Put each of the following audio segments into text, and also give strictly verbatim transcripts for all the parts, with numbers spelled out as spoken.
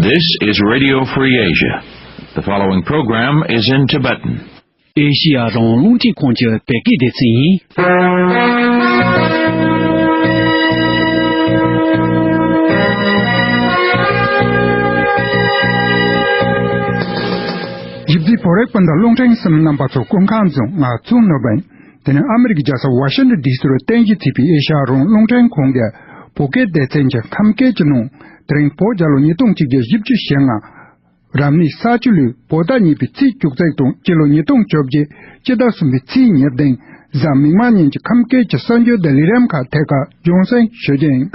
This is Radio Free Asia. The following program is in Tibetan. ཨེ་ཤི་ཡ་རང་དབང་རླུང་འཕྲིན་ཁང་གི་བོད་སྐད་སྡེ་ཚན་ཡིན། ཞིབ་འཇུག་བོད་རིག་པ་དང་རླུང་འཕྲིན་གསུམ་རྣམ་པ་ཚོ་སྐུ་ཁམས་བཟང་། ང་ཚོ་ནོར་བུ་ཡིན། དེ་ནས་ཨ་མི་རི་ཀའི་རྒྱལ་ས་ཝ་ཤིང་ཊོན་ཌི་སི་རུ་རྟེན་གཞི་བྱས་པའི་ཨེ་ཤ་ཡ་རང་དབང་རླུང་འཕྲིན་ཁང་གི་བོད་སྐད་སྡེ་ཚན་གྱི་ཁམས་སྐད་ཀྱི་ནང་དེ་རིང་བོད་རྒྱལ་ལོ་ཉིས་སྟོང་གཅིག་བརྒྱ་བཞི་བཅུ་ཞེ་ལྔ། རབ་གནས་ས་བཅུ་ལོའི་བོད་ཟླ་གཉིས་པའི་ཚེས་བཅུ་གཅིག་དང་སྤྱི་ལོ་ཉིས་སྟོང་བཅོ་བརྒྱད་སྤྱི་ཟླ་གསུམ་པའི་ཚེས་ཉེར་བདུན། གཟའ་མིག་དམར་ཉིན་གྱི་ཁམས་སྐད་ཀྱི་གསར་འགྱུར་དང་ལས་རིམ་ཁག་ཐད་ཀར་རྒྱང་སྲིང་ཞུ་རྒྱུ་ཡིན།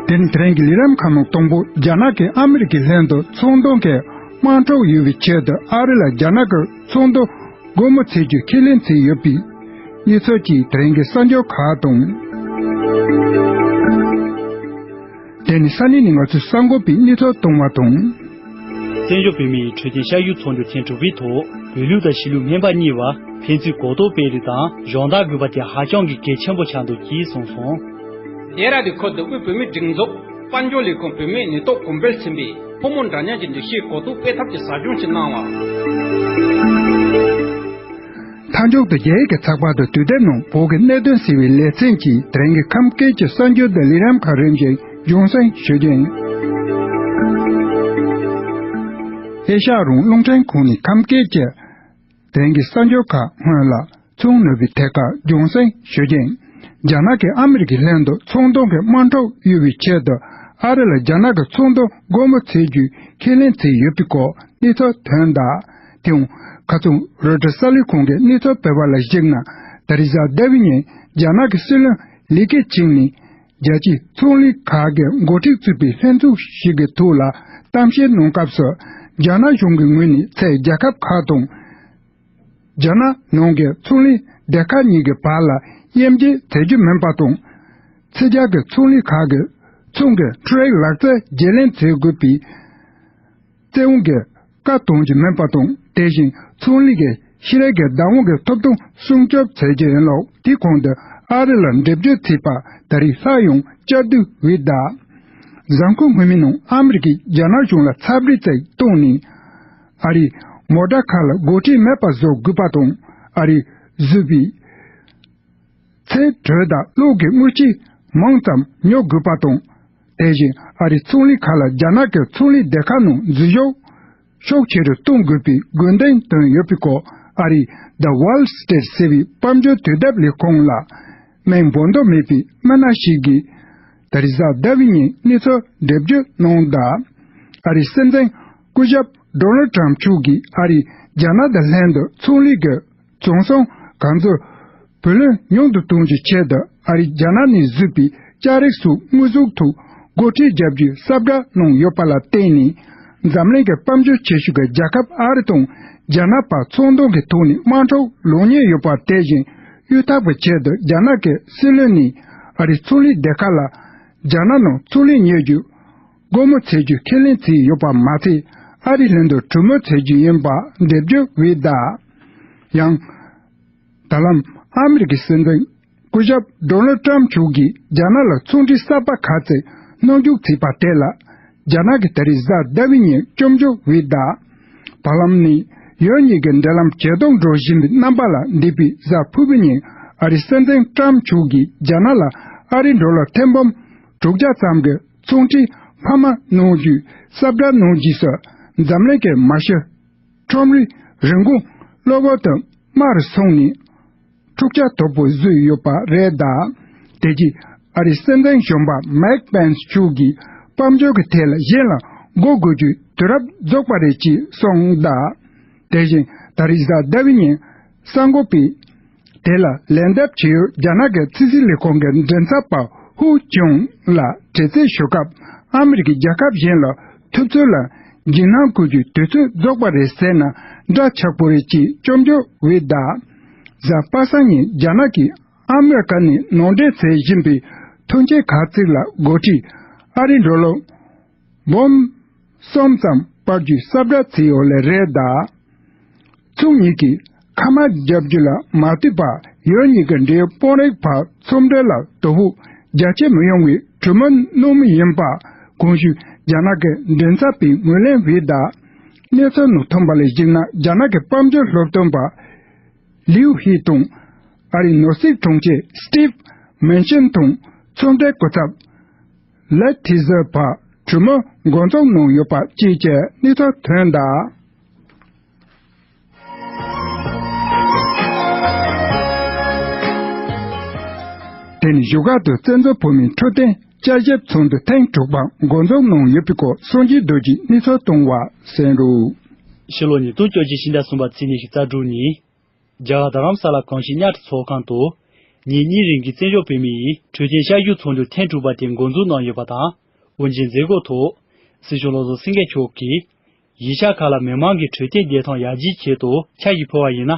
དེ་ནི་དེ་རིང་གི་ལས་རིམ་ཁག་ནང་དང་པོ་རྒྱ་ནག་གིས་ཨ་མི་རི་ཀའི་ལྷན་དུ་ཚོང་དོན་གྱི་དམག་འཁྲུག་ཡོད་པའི་ཆེད་དུ་ཨ་རི་ལ་རྒྱ་ནག་གི་ཚོང་དོན་སྒོ་མོ་འབྱེད་རྒྱུ་ཁས་ལེན་བྱས་ཡོད་པའི་གནས་ཚུལ་གྱི་དེ་རིང་གི་གསར་འགྱུར་ཁག་དང་། དེ་ནི་ས་གནས་ནས་ང་ཚོའི་གསར་འགོད་པས་གནས་ཚུལ་བཏང་བ་དང་། བཙན་བྱོལ་བོད་མིའི་འཕྲོད་བསྟེན་ཤ་ཡུལ་ཚོགས་འདུ་ཐེངས་དྲུག་པའི་ཐོག་བོད་ལུགས་དང་གཞིས་ལུས་སྨན་པ་གཉིས་བར་ཕན་ཚུན་གོ་རྟོགས་སྤེལ་རེས་དང་སྦྱོང་བརྡར་དགོས་པ་དེ་ཧ་ཅང་གི་གལ་ཆེན་པོ་ཆགས་འདུག་ཅེས་གསུངས་སོང་། ལྡེ་ར་ལྡུན་ཁུལ་དུ་དབུས་བོད་མིའི་སྒྲིག་འཛུགས་དཔལ་འབྱོར་ལས་ཁུངས་བོད་མིའི་ནུས་སྟོབས་གོང་འཕེལ་ཚན་པས་ཕོ་མོ་འདྲ་མཉམ་གྱི་འདུ་ཤེས་གོ་རྟོགས་སྤེལ་ཐབས་ཀྱི་ཟབ་སྦྱོང་ཞིག་གནང་བ། མཐའ་མཇུག་ཏུ་རྒྱ་ཡིག་གི་ཚགས་པར་དུ་དུས་དེབ་ནང་བོད་ཀྱི་གནད་དོན་ཟེར་བའི་ལེ་ཚན་གྱིས་དེ་རིང་གི་ཁམས་སྐད་ཀྱི་གསར་འགྱུར་དང་ལས་རིམ་ཁག་རིམ་བཞིན་རྒྱང་སྲིང་ཞུ་རྒྱུ་ཡིན། ཨེ་ཤ་ཡ་རང་དབང་རླུང་འཕྲིན་ཁང་ནས་ཁམས་སྐད་ཀྱི་དེ་རིང་གི་གསར་འགྱུར་ཁག་སྔོན་ལ་ཚོང་ནུས་པའི་ཐད་ཁར་རྒྱང་སྲིང་ཞུ་རྒྱུ་ཡིན། རྒྱ་ནག་གིས་ཨ་མི་རི་ཀའི་ལྷན་དུ་ཚོང་དོན་གྱི་དམག་འཁྲུག་གཡོལ་བའི་ཆེད་དུ་ཨ་རི་ལ་རྒྱ་ནག་གི་ཚོང་དོན་སྒོ་མོ་འབྱེད་རྒྱུའི་ཁས་ལེན་བྱས་ཡོད་པའི་སྐོར་གནས་ཚུལ་ཐོན་གདའ། དེའང་ཁ་རྩང་རོའི་ཊར་གསར་ལས་ཁང་གིས་གནས་ཚུལ་སྤེལ་བ་ལ་གཞིགས་ན། ད་རེས་གཟའ་ཟླ་བའི་ཉིན་རྒྱ་ནག་གི་སྲིད་བློན་ལི་ཁེ་ཆིང་ནས་རྒྱལ་སྤྱིའི་ཚོང་ལས་ཁག་གི་འགོ་ཁྲིད་ཚུད་པའི་ལྷན་ཚོགས་ཤིག་གི་ཐོག་ལ་གཏམ་བཤད་གནང་སྐབས་སུ། རྒྱ་ནག་གཞུང་གི་ངོས་ནས་ཚད་རྒྱལ་ཁབ་ཁག་དང་། རྒྱ་ནག་ནང་གི་ཚོང་ལས་སྡེ་ཁག་གཉིས་ཀྱི་བར་ལ་དབྱེ་འབྱེད་བྱེད་རྒྱུ་མིན་པ་དང་། ཕྱི་རྒྱལ་གྱི་ཚོང་ལས་ཁག་གི་ཚོང་གི་འཕྲུལ་རིག་ལག་རྩལ་བརྗེ་ལེན་བྱེད་དགོས་པའི་བཙན་དབང་གི་བཀའ་གཏོང་རྒྱུ་མིན་པ་དང་། དེ་བཞིན་ཚོང་ལས་ཀྱི་ཤེས་རིག་གི་བདག་དབང་གི་ཐོབ་ཐང་སྲུང་སྐྱོབ་བྱེད་རྒྱུ་ཡིན་ལུགས། དེའི་གོང་དུ་ཨ་རི་ལ་འགྲེམས་སྤྱོད་བྱས་པ་ད་རེས་སླར་ཡང་བསྐྱར་ཟློས་འོས་གདའ། གཟའ་འཁོར་སྔོན་མའི་ནང་ཨ་མི་རི་ཀས་རྒྱ་ནག་གཞུང་ལ་ཚབ་རེས་ཅིག་བཏང་ནས། ཨ་རིའི་མོ་ཊ་ཁག་ལ་འགོ་ཁྲིད་མེད་པ་བཟོ་དགོས་པ་དང་། ཨ་རིས་བཟོས་པའི་ཚེ་དྲོད་དང་གློག་གི་དངུལ་ཆས་མང་ཙམ་ཉོ་དགོས་པ་དང་། དེ་བཞིན་ཨ་རིའི་ཚོང་ལས་ཁག་ལ་རྒྱ་ནག་གི་ཚོང་ལས་སྡེ་ཁག་ནང་འཛུལ་ཞུགས་ཤུགས་ཆེ་རུ་གཏོང་དགོས་པའི་དགོས་འདུན་བཏོན་ཡོད་པའི་སྐོར། ཨ་རིའི་The Wall Street ཟེར་བའི་དཔལ་འབྱོར་དུས་དེབ་ལས་ཁུངས་ལ་མིང་འབོད་འདོད་མེད་པའི་མི་སྣ་ཞིག་གིས་ད་རེས་གཟའ་ཟླ་བའི་ཉིན་གནས་ཚུལ་འགྲེལ་བརྗོད་གནང་གདའ། ཨ་རིའི་སྲིད་འཛིན་སྐུ་ཞབས་ཌོ་ནལ་ཊམ་མཆོག་གིས་ཨ་རིས་རྒྱ་ནག་དང་ལྷན་དུ་ཚོང་ལས་ཀྱི་བྱང་སོང་གང་ཚོད་བུ་ལོན་ཉུང་དུ་གཏོང་རྒྱུའི་ཆེད་དུ། ཨ་རིས་རྒྱ་ནག་ནས་བཟོས་པའི་ལྕགས་རིགས་སོགས་དངོས་ཟོག་ཐོག་སྒོ་ཁྲལ་བརྒྱབ་རྒྱུའི་གསལ་བསྒྲགས་གནང་ཡོད་པ་ལ་བརྟེན་ནས། འཛམ་གླིང་གི་དཔལ་འབྱོར་ཆེ་ཤོས་ཀྱི་རྒྱལ་ཁབ་ཨ་རི་དང་རྒྱ་ནག་བར་ཚོང་དོན་གྱི་ཐོག་ནས་དམག་འཁྲུག་ལངས་ཉེན་ཡོད་པ། དེ་བཞིན་གཡོལ་ཐབས་ཀྱི་ཆེད་དུ་རྒྱ་ནག་གི་སྲིད་བློན་ནས་ཨ་རིའི་ཚོང་ལས་སྡེ་ཁག་ལ་རྒྱ་ནག་ནང་ཚོང་ལས་གཉེར་རྒྱུ་སྒོ་མོ་འབྱེད་རྒྱུ་ཁས་ལེན་བྱས་ཡོད་པ་མ་ཚད། ཨ་རིའི་ལྷན་དུ་གྲོས་མོལ་བྱེད་རྒྱུ་ཡིན་པ་འགྲེལ་བརྗོད་འོས་གདའ། ཡང་། ད་ལམ་ཨ་མི་རི་ཀའི་སྲིད་འཛིན་སྐུ་ཞབས་ཌོ་ནལ་ཊམ་མཆོག་གིས་རྒྱ་ནག་ལ་ཚོང་འབྲེལ་གསར་པ་ཁག་ཅིག་སྣུར་འཇུག་བྱས་པ་དེ་ལ་རྒྱ་ནག་གིས་ད་རེས་གཟའ་ཟླ་བའི་ཉིན་སྐྱོན་བརྗོད་འོས་གདའ། བར་ལམ་ནས་ཡུལ་གཉིས་ཀྱི་འབྲེལ་ལམ་ཇེ་སྡུག་འགྲོ་བཞིན་པའི་རྣམ་པ་ལ་འདས་པའི་གཟའ་ཕུར་བུའི་ཉིན་ཨ་རིའི་སྲིད་འཛིན་ཊམ་མཆོག་གིས་རྒྱ་ནག་ལ་ཨ་རིའི་ཌོ་ལར་ཐེར་འབུམ་དྲུག་བརྒྱ་ཙམ་གྱི་ཚོང་འབྲེལ་འཕར་མ་གནང་རྒྱུའི་གསལ་བསྒྲགས་གནང་རྗེས་སུ། འཛམ་གླིང་གི་མ་ཤི་ཁྲོམ་རའི་རིན་གོང་གློ་བུར་དུ་དམའ་རུ་སོང་ནས། འཁྲུག་ཆ་དོད་པོ་བཟོས་ཡོད་པ་རེད་གདའ། དེ་རྗེས་ཨ་རིའི་སྲིད་འཛིན་གཞོན་པ་མའིག་པེན་སི་མཆོག་གིས་དཔལ་འབྱོར་གྱི་ཐད་ལ་གཞན་ལ་མགོ་སྒུར་རྒྱུའི་དུས་རབས་རྫོགས་པ་རེད་ཅེས་གསུངས་གདའ། དེ་བཞིན་ད་རེས་གཟའ་ཟླ་བའི་ཉིན་གསར་འགོད་པས་དེ་ལ་ལན་འདེབས་བྱེད་ཡུལ་རྒྱ་ནག་གི་ཕྱི་སྲིད་ལས་ཁུངས་ཀྱི་མགྲིན་ཚབ་པ་ཧུའུ་ཅུང་ལ་དྲི་རྩད་ཞུ་སྐབས། ཨ་མི་རི་ཀས་རྒྱལ་ཁབ་གཞན་ལ་ཐུབ་ཚོད་ལ་འཇིགས་སྣང་བསྐུལ་རྒྱུའི་དུས་ཚོད་རྫོགས་པ་རེད་ཟེར་ན་འདྲ་ཆགས་པོ་རེད་ཅེས་སྐྱོན་བརྗོད་འོས་གདའ། གཟའ་པ་སངས་ཉིན་རྒྱ་ནག་གིས་ཨ་མི་རི་ཀ་ནས་ནང་འདྲེན་བྱེད་བཞིན་པའི་ཐོན་སྐྱེད་ཁག་ཅིག་ལ་སྒོ་ཁྲལ་ཨ་རིའི་ཌོ་ལར་འབུམ་གསུམ་ཙམ་སྤར་རྒྱུའི་གསལ་བསྒྲགས་བྱས་ཡོད་ལེ་རེད་གདའ། ཕྱོགས་གཉིས་ཀྱིས་ཁ་དམག་བརྒྱབ་རྒྱུ་ལ་མ་ལྟོས་པར། ཡུལ་གཉིས་ཀྱི་འབྲེལ་ཡོད་དཔོན་རིགས་བར་ཚོང་འབྲེལ་ལ་དོ་ཕོག་ རྒྱ་ཆེ་མི་ཡོང་བའི་གྲོས་མོལ་གནང་མུས་ཡིན་པ། གོང་ཞུས་རྒྱ་ནག་གི་མགྲིན་ཚབ་པས་ངོས་ལེན་བས་གདའ། གནས་ཚུལ་ནང་ཐོན་པ་ལ་གཞིགས་ན། རྒྱ་ནག་གི་དཔལ་འབྱོར་སློབ་སྟོན་པ་ལིའུ་ཧི་དང་ཨ་རིའི་ནོར་སྲིད་དྲུང་ཆེ་སི་ཊིབ་མན་ཤིན་དང་ཚོང་འབྲེལ་སྐུ་ཚབ་ལེ་ཐི་ཟེར་བར་གྲོས་མོལ་འགོ་འཛུགས་གནང་ཡོད་པ་བཅས་ཀྱི་གནས་ཚུལ་ཐོན་གདའ། དེ་ནས་བཞུགས་སྒར་དུ་བཙན་བྱོལ་བོད་མིའི་འཕྲོད་བསྟེན་དཔྱད་ཞིབ་ཚོགས་འདུ་ཐེངས་དྲུག་པ་འགོ་འཛུགས་གནང་ཡོད་པའི་སྐོར་སངས་རྒྱས་རྡོ་རྗེས་གནས་ཚུལ་གཏོང་བ་གསན་རོགས། ཕྱི་ལོ་ཉིས་སྟོང་བཅོ་བརྒྱད་ཕྱི་ཟླ་གསུམ་པ་ཚེས་ཉི་ཤུ་རྩ་དྲུག་ཉིན། རྒྱ་གར་རྡ་རམ་ས་ལ་གངས་སྐྱིད་གཉའ་ཁྲི་ཚོགས་ཁང་དུ། ཉིན་གཉིས་རིང་གི་བཙན་བྱོལ་བོད་མིའི་འཕྲོད་བསྟེན་དཔྱད་ཞིབ་ཚོགས་འདུ་ཐེངས་དྲུག་པ་དེ་འགོ་འཛུགས་གནང་ཡོད་པ་དང་། དབུ་འབྱེད་མཛད་སྒོའི་ཐོག་སྲིད་སྐྱོང་བློ་བཟང་སེང་གེ་མཆོག་གིས། གཞིས་ཆགས་ཁག་ལ་མི་མང་གི་འཕྲོད་བསྟེན་བདེ་ཐང་ཡར་རྒྱས་ཆེད་དུ་འཆར་གཞི་ཕུལ་བ་ཡིན་ན།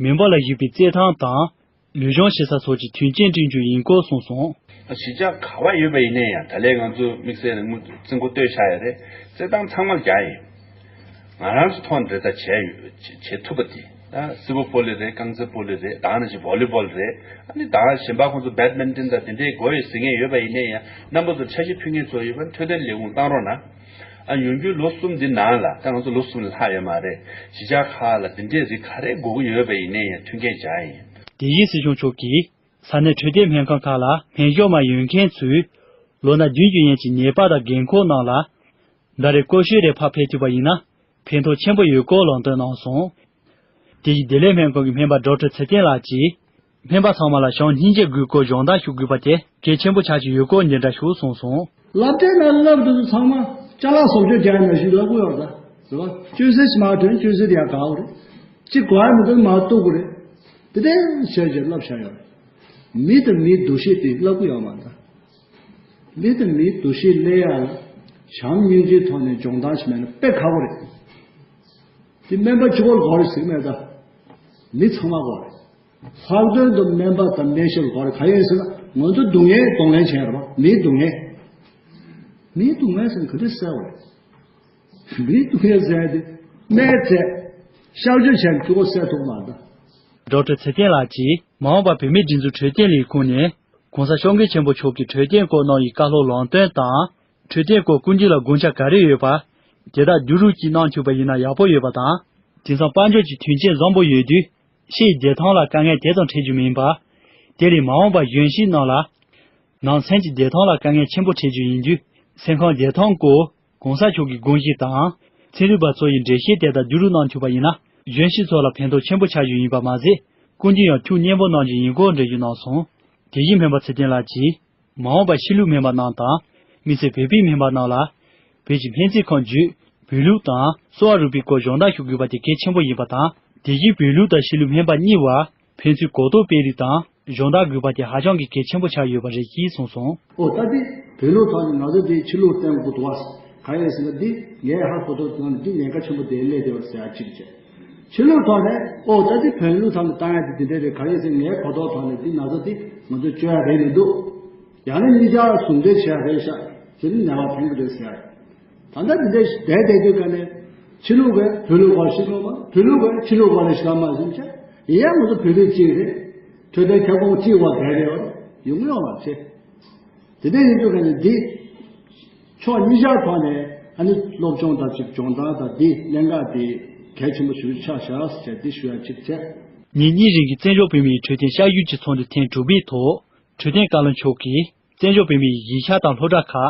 མི་འབོར་ལ་གཞིགས་པའི་རྩེད་ཐང་དང་། ལུས་སྦྱོང་བྱེད་ས་སོགས་ཀྱི་མཐུན་རྐྱེན་བསྐྲུན་རྒྱུ་ཡིན་སྐོར་གསུངས་སོང་། གཞིས་ཆགས་ག་བ་ཡོད་པ་ཡིན་ན་ཡང་། ད་ལན་ང་ཚོ་དམིགས་བསལ་ནས་རྩིས་འགོ་བཏོན་བཞག་ཡོད་རེད། རྩེད་ཐང་ཚང་མར་རྒྱག་ཡིན། ང་རང་ཚོ་ཐོག་ནས་རེ་ད་བྱས་ཡོད། བྱེད་ཐུབ་པ་དེ། ད་སིལ་བུ་བོ་ལི་རེད། རྐང་རྩེད་སྤོ་ལོ་རེད། ད་ནང་བཞིན་བོ་ལི་བོལ་རེད། ཨ་ནི་ད་གཞན་པ་ཁོང་ཚོ་བེད་མིན་ཏོན་དང་དེ་འདྲའི་དགོས་ཡོད་ཟེར་མཁན་ཡོད་པ་ཡིན་ན་ཡང་། རྣམ་པ་ཚོར་འཆར་གཞི་ཕུལ་མཁན་ཚོ་ཡོད་པ། འཕྲོད་བསྟེན་ལས་ཁུངས་བཏང་རོགས་གནང་། ཨ། ཡོང་རྒྱུའི་ལོ་གསུམ་འདི་ནང་ལ། ད་ང་ཚོ་ལོ་གསུམ་ལས་ལྷག་ཡོད་མ་རེད། གཞིས་ཆགས་ཁག་ལ་འདི་འདྲའི་རིགས་ག་རེ་དགོས་ཀྱི་ཡོད་པ་ཡིན་ན་ཡང་མཐུན་རྐྱེན་སྦྱར་ཡིན། དེ་བཞིན་སྲིད་སྐྱོང་མཆོག་གིས་ས་གནས་འཕྲོད་བསྟེན་སྨན་ཁང་ཁག་ལ་སྨན་ཞབས་མ་ཡོད་མཁན་ཚོས་ལོ་ན་བདུན་ཅུ་ཡན་གྱི་ནད་པ་དང་རྒན་འཁོགས་རྣམས་ལ་ཟླ་རེར་སྐོར་ཤོས་རེ་ཕར་ཕེབས་ཐུབ་པ་ཡིན་ན་ཕན་ཐོགས་ཆེན་པོ་ཡོད་སྐོར་ལམ་སྟོན་གནང་སོང་། དེ་བཞིན་བདེ་ལེགས་སྨན་ཁང་གི་སྨན་པ་ཌོག་ཊར་ཚེ་བརྟན་ལགས་ཀྱིས། སྨན་པ་ཚང་མ་ལ་ཞག་སྙིང་རྗེ་དགོས་སྐོར་སྦྱོང་བརྡར་ཞུ་དགོས་པ་དེ་གལ་ཆེན་པོ་ཆགས་ཀྱི་ཡོད་སྐོར་འདི་འདྲ་ཞུ་གསུངས་སོང་། སློབ་གྲྭའི་ནང་སློབ་ཕྲུག་ཚང་མ་ཅ་ལག་བཟོ་བཅོས་རྒྱག་ཡ་ནང་བཞིན་སློབ་གི་ཡོད་ད། ཟེར་བ། གཅུན་གཟེར་ཞིག་མར་ཐོན། གཅུན་གཟེར་དེ་ཡར་ག་དགོས་རེད། གཅིག་གོ་ཡ་མི་འདུག་མར་གཏུབ་དགོས་རེད། དེ་འདྲ་བྱས་བྱས་བསླབ་བཞག་ཡོད་རེད། མི་དང་མིའི་འདུ་ཤེས་དེ་སློབ་གི་ཡོད་མ་རེད་ད། མི་དང་མིའི་འདུ་ཤེས་སླེབས་ཡ་ལ་བྱམས་སྙིང་རྗེའི་ཐོག་ནས་སྦྱོང་བརྡར་ཞིག་མེད་ན་དཔེ་ཁག་པོ་རེད། དེ་སྨན་པ་གཅིག་པོ་ལ་དགོས་རེད་ཟེར་གི་མེད་ད། མི་ཚང་མ་དགོས་རེད། ལྷག་དོན་དུ་སྨན་པ་དང་སྨན་ཞབས་དགོས་རེད། གང་ཡིན་ཟེར་ན་ང་ཚོ་སྡུག་བསྔལ་གདོང་ལེན་བྱས་རེད་བ། མིའི་སྡུག་བསྔལ། མིའི་སྡུག་བསྔལ་ཟེར་ན་ག་འདྲ་སེལ་བ་རེད། མིའི་སྡུག་བསྔལ་ཟེར་ཡ་དེ་སྨན་བཙལ། གཤག་བཅོས་བྱས་ནས་གཅིག་པོ་སེལ་ཐུབ་མ་རེད་ད། ཌོག་ཊར་ཚེ་བརྟན་ལགས་ཀྱིས་མ་འོངས་པར་བོད་མིའི་སྒྲིག་འཛུགས་འཕྲོད་བསྟེན་ལས་ཁུངས་ནས་༸གོང་ས་༸སྐྱབས་མགོན་ཆེན་པོ་མཆོག་གིས་འཕྲོད་བསྟེན་སྐོར་གནང་བའི་བཀའ་སློབ་ལམ་སྟོན་དང་། འཕྲོད་བསྟེན་སྐོར་ཀུན་སྤྱོད་ལ་དགོངས་འཆར་ག་རེ་ཡོད་པ། དེ་དག་བསྡུ་རུབ་ཅིག་གནང་ཐུབ་པ་ཡིན་ན་ཡག་པོ་ཡོད་པ་དང་། དེང་སང་དཔལ་འབྱོར་གྱི་མཐུན་རྐྱེན་བཟང་པོ་ཡོད་དུས། ཕྱི་ཡི་བདེ་ཐང་ལ་དཀའ་ངལ་དེ་ཙམ་འཕྲད་རྒྱུ་མིན་པ། དེ་ལས་མ་འོངས་པར་གཞོན་སྐྱེས་རྣམས་ལ། ནང་སེམས་ཀྱི་བདེ་ཐང་ལ་དཀའ་ངལ་ཆེན་པོ་འཕྲད་རྒྱུ་ཡིན་དུས། སེམས་ཁམས་བདེ་ཐང་སྐོར་༸གོང་ས་མཆོག་གི་དགོངས་གཞི་དང་། ཚན་རིག་པ་ཚོ་ཡི་འགྲེལ་བཤད་དེ་དག་བསྡུ་རུབ་གནང་ཐུབ་པ་ཡིན་ན། གཞོན་སྐྱེས་ཚོ་ལ་ཕན་ཐོགས་ཆེན་པོ་ཆགས་རྒྱུ་ཡིན་པ་མ་ཟད། ཀུན་གྱིས་ཡང་ཐུགས་མཉེས་པོ་གནང་རྒྱུ་ཡིན་སྐོར་འགྲེལ་བརྗོད་གནང་སོང་། དེ་བཞིན་སྨན་པ་ཚེ་བརྟན་ལགས་ཀྱིས། མ་འོངས་པར་ཕྱི་ལུགས་སྨན་པ་རྣམས་དང་། དམིགས་བསལ་བོད་པའི་སྨན་པ་རྣམས་ལ། བོད་ཀྱི་སྨན་རྩིས་ཁང་བརྒྱུད་བོད་ལུགས་དང་གསོ་བ་རིག་པའི་སྐོར་སྦྱོང་བརྡར་ཞུ་དགོས་པ་དེ་གལ་ཆེན་པོ་ཡིན་པ་དང་། དེ་བཞིན་བོད་ལུགས་དང་ཕྱི་ལུགས་སྨན་པ་གཉིས་བར་ཕན་ཚུན་གོ་རྟོགས་སྤེལ་རེས་དང་སྦྱོང་བརྡར་དགོས་པ་དེ་ཧ་ཅང་གི་གལ་ཆེན་པོ་ཆགས་ཡོད་པ་རེད་ཅེས་གསུངས་སོང་། ཨོ་ད་དེ་བོད་ལུགས་ཐོག་ནས་ང་ཚོ་དེ་ཕྱི་ལུགས་བསྟེན་དགོས་འདུག་བ། གང་ཡིན་ཟེར་ན་འདི་ངའི་ཧ་གོ་རྟོགས་ཐོག་ནས་འདི་ཉེན་ཁ་ཆེན་པོ་དེ་སླེབས་བསྡད་པ་ཟེར་ཡ་གཅིག་བྱས། ཕྱི་ལུགས་ཐོག་ནས་ཨོ་ད་དེ་བོད་ལུགས་ཐོག་ནས་བཏང་ཡ་དེ་དེ་འདྲ་རེད། གང་ཡིན་ཟེར་ངའི་གོ་རྟོགས་ཐོག་ནས་འདི་ན་ཚ་དེ་ང་ཚོས་བཅོས་ཡ་རེད་མི་འདུག་ཡང་ན་གཉིས་ཆར་ཟུང་འབྲེལ་བྱས་རེད་ཤག་དེ་ནི་ནད་པ་ཕན་གི་རེད་ཟེར། ད་ལྟ་འདི་འདྲ་བསྡད་བསྡད་དུས་ཀ་ནས་ཕྱི་ལུགས་ཀྱིས་བོད་ལུགས་སྐོར་ཤེས་ཀྱི་མ། བོད་ལུགས་ཀྱིས་ཕྱི་ལུགས་སྐོར་ལ་ཤེས་མ་ཟིན་ཆ། ཡིན་ཡང་ང་ཚོ་བོད་རིགས་གཅིག་རེད། འཕྲོད་བསྟེན་ཁྱབ་ཁོངས་གཅིག་བར་བསྡད་རེད་བ། ཡོང་གི་ཡོད་མ་རེད། དེ་འདྲ་ཡིན་དུས་ཀ་ནས་འདི་ཕྱོགས་གཉིས་ཆར་ཐོག་ནས་ཨ་ནི་སློབ་སྦྱོང་དང་གཅིག་སྦྱོང་བརྡར་དང་འདི་གནད་འགག་འདི་གལ་ཆེན་པོ་ཞིག་ཆགས་བཞག་ཟེར་འདི་ཞུ་ཡ་གཅིག་བྱས། ཉིན་གཉིས་རིང་གི་བཙན་བྱོལ་བོད་མིའི་འཕྲོད་བསྟེན་ཤར་བསྐྱོད་ཀྱི་ཚོགས་འདུ་ཐེངས་དྲུག་པའི་ཐོག་འཕྲོད་བསྟེན་བཀའ་བློན་མཆོག་གིས་བཙན་བྱོལ་བོད་མིའི་གཞིས་ཆགས་དང་སློབ་གྲྭ་ཁག་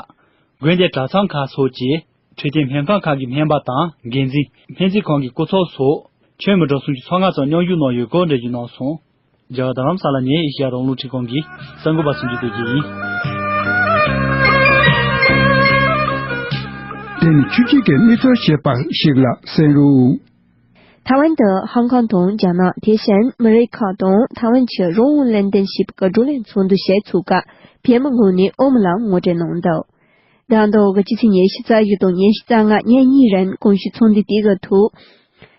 དགོན་སྡེ་གྲྭ་ཚང་ཁག་སོགས་ཀྱི་འཕྲོད་བསྟེན་སྨན་ཁང་ཁག་གི་སྨན་པ་དང་འགན་འཛིན། སྨན་རྩིས་ཁང་གི་སྐུ་ཚབ་སོགས་ཁྱོན་མི་གྲངས་སུམ་ཅུ་སོ་ལྔ་ཙམ་མཉམ་ཞུགས་གནང་ཡོད་སྐོར་འགྲེལ་བརྗོད་གནང་སོང་། རྒྱ་གར་རྡ་རམ་ས་ལ་ནས་ཨེ་ཤེ་ཡ་རང་དབང་རླུང་འཕྲིན་ཁང་གི་གསར་འགོད་པ་སུ་འཇུ་སྟོན་རྒྱས་ཡིན། དེ་ནི་ཆུ་སྐྱིད་ཀྱི་གནས་ཚུལ་ཞེས་པ་ཞིག་ལ་གསན་རོགས། ཐའེ་ཝན་དུ་ཧོང་ཀོང་དང་རྒྱ་ནག་དེ་བཞིན་མི་རིགས་ཁག་དང་ཐའེ་ཝན་གྱི་རང་དབང་ལེན་ཏན་ཞེས་པའི་བགྲོ་གླེང་ཚོགས་འདུ་ཞིག་ཚུགས་སྐབས་བོད་མི་ངོས་ནས་ཨོ་མོ་ལ་ངོ་སྤྲོད་གནང་འདུག། ཟླ་འདིའི་སྤྱི་ཚེས་ཉི་ཤུ་རྩ་བཞི་དང་ཉི་ཤུ་རྩ་ལྔ་ཉིན་གཉིས་རིང་གོང་ཞུས་ཚོགས་འདུ་དེ་གི་ཐོག་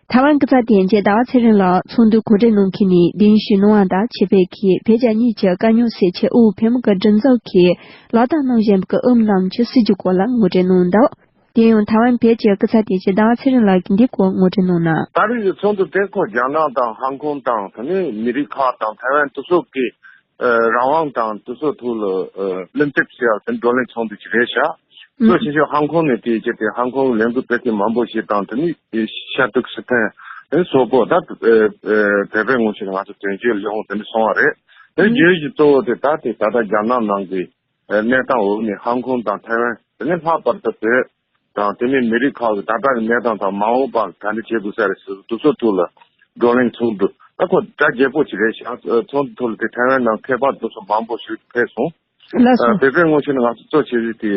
ཐའེ་ཝན་སྐུ་ཚབ་དོན་གཅོད་ཟླ་བ་ཚེ་རིང་ལགས་ཚོགས་འདུར་གོ་སྒྲིག་གནང་མཁན་ནས་གདན་ཞུ་གནང་བ་དང་ཆེད་ཕེབས་ཀྱིས་བོད་རྒྱ་གཉིས་ཀྱི་དཀའ་རྙོག་སེལ་ཆེད་དབུས་བོད་མི་གི་སྒྲིག་འཛུགས་ཀྱིས་ལག་བསྟར་གནང་བཞིན་པའི་ཨོ་མོ་ལམ་གྱི་སྲིད་བྱུས་སྐོར་ལ་ངོ་སྤྲོད་གནང་འདུག། དེ་ཡང་ཐའེ་ཝན་བོད་ཀྱི་སྐུ་ཚབ་དོན་གཅོད་ཟླ་བ་ཚེ་རིང་ལགས་ཀྱིས་འདིའི་སྐོར་ངོ་སྤྲོད་གནང་ན། ད་རེས་ཀྱི་ཚོགས་འདུ་དེ་ཁོ་རྒྱ་ནག་དང་ཧང་ཀོང་དང་དེ་ནས་མི་རིགས་ཁག་དང་ཐའེ་ཝན་དེ་ཚོ་གི་ ཨ་རང་དབང་དང་དེ་ཚོ་ཐོག་ལ་ཨ་ལན་འདེབས་བྱེད་ཡག་དེ་བགྲོ་གླེང་ཚོགས་འདུ་ཅིག་རེད་ཤག་ཨུ། གཙོ་ཆེ་ཤོས་ཧང་ཀོང་ནས་དེའི་རྗེས་དེ་ཧང་ཀོང་ལས་འགུལ་སྤེལ་མཁན་མང་པོ་ཞིག་དང་དེ་ནས་ཤར་ཏུར་སི་ཐན་དེ་ནས་སོག་པོ་ད་ཨ་ཨ་བོད་པའི་ངོས་ནས་ང་ཚོ་དོན་གཅོད་ལས་ཁུངས་དེ་འདྲ་སོང་བ་རེད། དེ་ཨུ། བརྗོད་གཞི་གཙོ་བོ་དེ་ད་དེ་ད་ལྟ་རྒྱ་ནག་ནང་གི་ཨ་གནས་སྟངས་འོག་ནས་ཧང་ཀོང་དང་ཐའེ་ཝན་དེ་ནས་ལྷག་པར་དུ་བོད་དང་དེ་ནས་མི་རིགས་ཁག་གི་ད་ལྟ་གི་གནས་སྟངས་དང་མ་འོངས་པ་ག་འདྲ་བྱེད་དགོས་ས་རེད་ཟེར་དུས་ཚོད་ཐོག་ལ་བགྲོ་གླེང་ཚོགས་འདུ་ད་ཁོ་གྲ་རྒྱས་པོ་ཅིག་རེད་ཤག་ཚོགས་འདུ་ཐོག་ལ་དེ་ཐའེ་ཝན་ནང་མཁས་པ་དེ་ཚོ་མང་པོ་ཞིག་ཕེབས་སོང་། ལགས་སོ། བོད་པའི་ངོས་ནས་ང་ཚོ་གཙོ་ཆེ་ཤོས་དེ་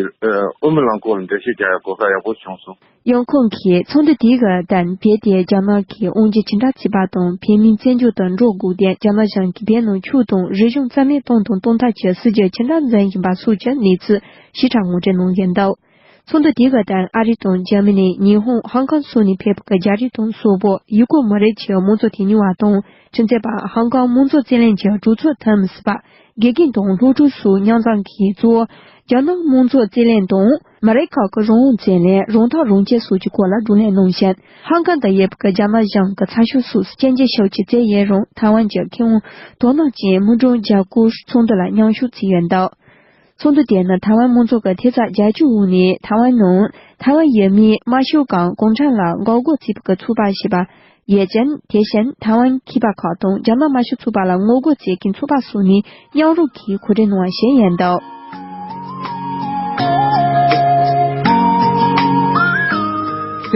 དབུ་མའི་ལམ་སྐོར་ལ་འགྲེལ་བཤད་རྒྱག་ཡག་གོ་སྐབས་ཡག་པོ་བྱུང་སོང་། ཡང་ཁོང་གིས་ཚོགས་འདུ་དེའི་སྐབས་བརྟེན་བོད་དེ་རྒྱ་ནག་གི་དབང་སྒྱུར་ཇི་འདྲ་བྱས་པ་དང་བོད་མིའི་བཙན་བྱོལ་དུ་འགྲོ་དགོས་ཏེ་རྒྱ་ནག་གཞུང་གིས་བོད་ནང་ཆོས་དང་རིག་གཞུང་རྩ་མེད་གཏོང་དང་གཏོང་ཐབས་ཀྱི་སྲིད་ཇུས་ཇི་འདྲ་འཛིན་བཞིན་པ་སོགས་ཀྱི་གནས་ཚུལ་ཞིབ་ཕྲ་ངོ་སྤྲོད་གནང་ཡོད་འདུག་ཚོགས་འདུ་དེའི་སྐབས་བརྟེན་ཨ་རི་དང་འཇར་མ་ནི། ཉི་ཧོང་། ཧང་ཀང་སོགས་ནས་ཕེབས་པའི་རྒྱ་རིགས་དང་སོག་པོ། ཡུ་གུར་མི་རིགས་ཀྱི་དམངས་གཙོ་དོན་གཉེར་བ་དང་ཁྲིམས་རྩོད་པ། ཧང་ཀང་དམངས་གཙོ་རྩོད་ལེན་གྱི་གྲོས་ཚོགས་འཐུས་མི་ཟུར་པ། དགེ་རྒན་དང་སློབ་ཕྲུག་སོགས་མཉམ་འཛོམས་ཀྱིས་གཙོ་བོ་རྒྱ་ནག་དམངས་གཙོ་རྩོད་ལེན་དང་མི་རིགས་ཁག་གི་རང་དབང་རྩོད་ལེན། རང་ཐག་རང་བཅད་སོགས་ཀྱི་སྐོར་ལ་བགྲོ་གླེང་གནང་ཞིང་། ཧང་ཀང་དུ་ཡོད་པའི་རྒྱ་ནག་གཞུང་གི་ཚགས་ཤོག་སོགས་སུ་སྐྱོན་བརྗོད་ཤུགས་ཆེ་བྱས་ཡོད་རུང་། ཐའེ་ཝན་གྱི་མཁས་དབང་དོ་སྣང་ཅན་མུ་ཀྲོང་ཇཱ་ཀུའུ་ཚོགས་འདུ་ལ་མཉམ་ཞུགས་བྱས་ཡོད་འདུག་ཚོགས་འདུ་དེ་ནི་ཐའེ་ཝན་མང་ཚོགས་ཀྱི་ཐེབས་རྩ་རྒྱ་སྐྱོད་འོག་ནས་ཐའེ་ཝན་ནང་ཐའེ་ཝན་ཡུལ་མིའི་དམར་ཤོག་ཁང་གུང་ཁྲན་ལ་འགོག་རྒོལ་བྱེད་པའི་ཚོགས་པ་ཞེས་པ་ཡོད་ཅིང་། དེ་བཞིན་ཐའེ་ཝན་མཁས་པ་ཁག་དང་རྒྱ་ནག་དམར་ཤོག་ཚོགས་པ་ལ་ངོ་རྒོལ་བྱེད་མཁན་ཚོགས་པ་སོགས་ནས་མཉམ་རུབ་ཀྱིས་གོ་སྒྲིག་གནང་བ་ཞིག་ཡིན་འདུག་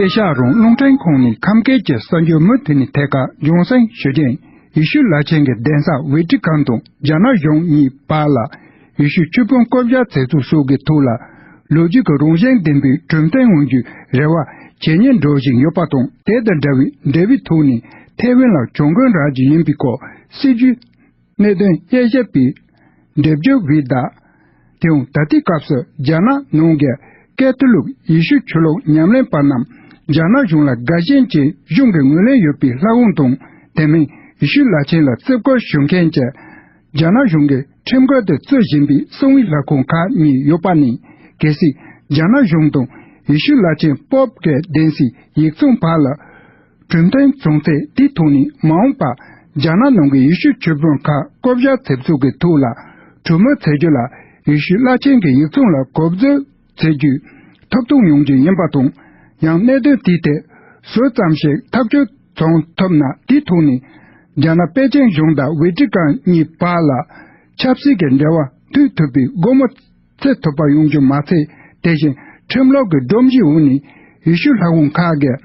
ཨེ་ཤ་ཡ་རང་དབང་རླུང་འཕྲིན་ཁང་ནས་ཁམས་སྐད་ཀྱི་གསར་འགྱུར་མུ་མཐུད་ནས་ཐད་ཀར་རྒྱང་སྲིང་ཞུ་རྒྱུ་ཡིན། ཡེ་ཤུ་བླ་ཆེན་གྱི་གདན་ས་ཝེ་ཏི་ཀན་དང་རྒྱ་ནག་གཞུང་གཉིས་བར་ལ། ཡེ་ཤུ་ཆོས་དཔོན་བསྐོ་བཞག་མཛད་ཚུལ་སོགས་ཀྱི་ཐོག་ལ། ལོ་རྒྱུས་ཀྱི་རང་བཞིན་ལྡན་པའི་གྲོས་མཐུན་ཡོང་རྒྱུའི་རེ་བ་ཇེ་ཉེར་འགྲོ་བཞིན་ཡོད་པ་དང་། དེ་དང་འདྲ་བའི་འབྲེལ་བའི་ཐོག་ནས་ཐའེ་ཝན་ལ་གྱོང་གུན་རག་རྒྱུ་ཡིན་པའི་སྐོར་སྲིད་ཇུས་གནད་དོན་དབྱེ་ཞིབ་པས་འགྲེལ་བརྗོད་འབུལ་གདའ། དེའང་ད་ལྟའི་སྐབས་སུ་རྒྱ་ནག་ནང་གི་ཀེ་ཐོ་ལིག་ཡེ་ཤུ་ཆོས་ལུགས་ཉམས་ལེན་པ་རྣམས་རྒྱ་ནག་གཞུང་ལ་དགའ་ཞེན་ཅན་གཞུང་གི་ངོས་ལེན་ཡོད་པའི་ལྷ་ཁང་དང་། དེ་མིན་ཡེ་ཤུ་བླ་ཆེན་ལ་བརྩི་བཀུར་ཞུ་མཁན་གྱི་རྒྱ་ནག་གཞུང་གི་ཁྲིམས་འགལ་དུ་བརྩི་བཞིན་པའི་གསང་བའི་ལྷ་ཁང་ཁག་གཉིས་ཡོད་པ་ནི། གལ་སྲིད་རྒྱ་ནག་གཞུང་དང་ཡེ་ཤུ་བླ་ཆེན་པོབ་ཀྱི་གདན་སའི་ཡིག་ཚང་བར་ལ་གྲོས་མཐུན་བྱུང་ཚེ། དེའི་ཐོག་ནས་མ་འོངས་པར་རྒྱ་ནག་ནང་གི་ཡེ་ཤུ་ཆོས་དཔོན་ཁག་བསྐོ་བཞག་མཛད་ཚུལ་གྱི་ཐོག་ལ་གྲོས་མོལ་བྱེད་རྒྱུ་ལ། ཡེ་ཤུ་བླ་ཆེན་གྱི་ཡིག་ཚང་ལ་གོ་བསྡུར་བྱེད་རྒྱུའི་ཐོབ་ཐང་ཡོང་རྒྱུ་ཡིན་པ་དང་། ཡང་གནད་དོན་དེའི་ཐད་ཟུར་ཙམ་ཞིག་ཐག་གཅོད་བྱུང་ཐུབ་ན། དེའི་ཐོག་ནས་རྒྱ་ནག་པེ་ཅིང་གཞུང་དང་ཝེ་ཏི་ཀན་གཉིས་བར་ལ་ཆབ་སྲིད་ཀྱི་འབྲེལ་བ་མཐུད་ཐུབ་པའི་སྒོ་མོ་འཚོལ་ཐུབ་པ་ཡོང་རྒྱུ་མ་ཚད། དེ་བཞིན་ཁྲིམས་ལུགས་ཀྱི་སྒྲོམ་གཞིའི་འོག་ནས་ཡེ་ཤུ་ལྷ་ཁང་ཁག་གིས་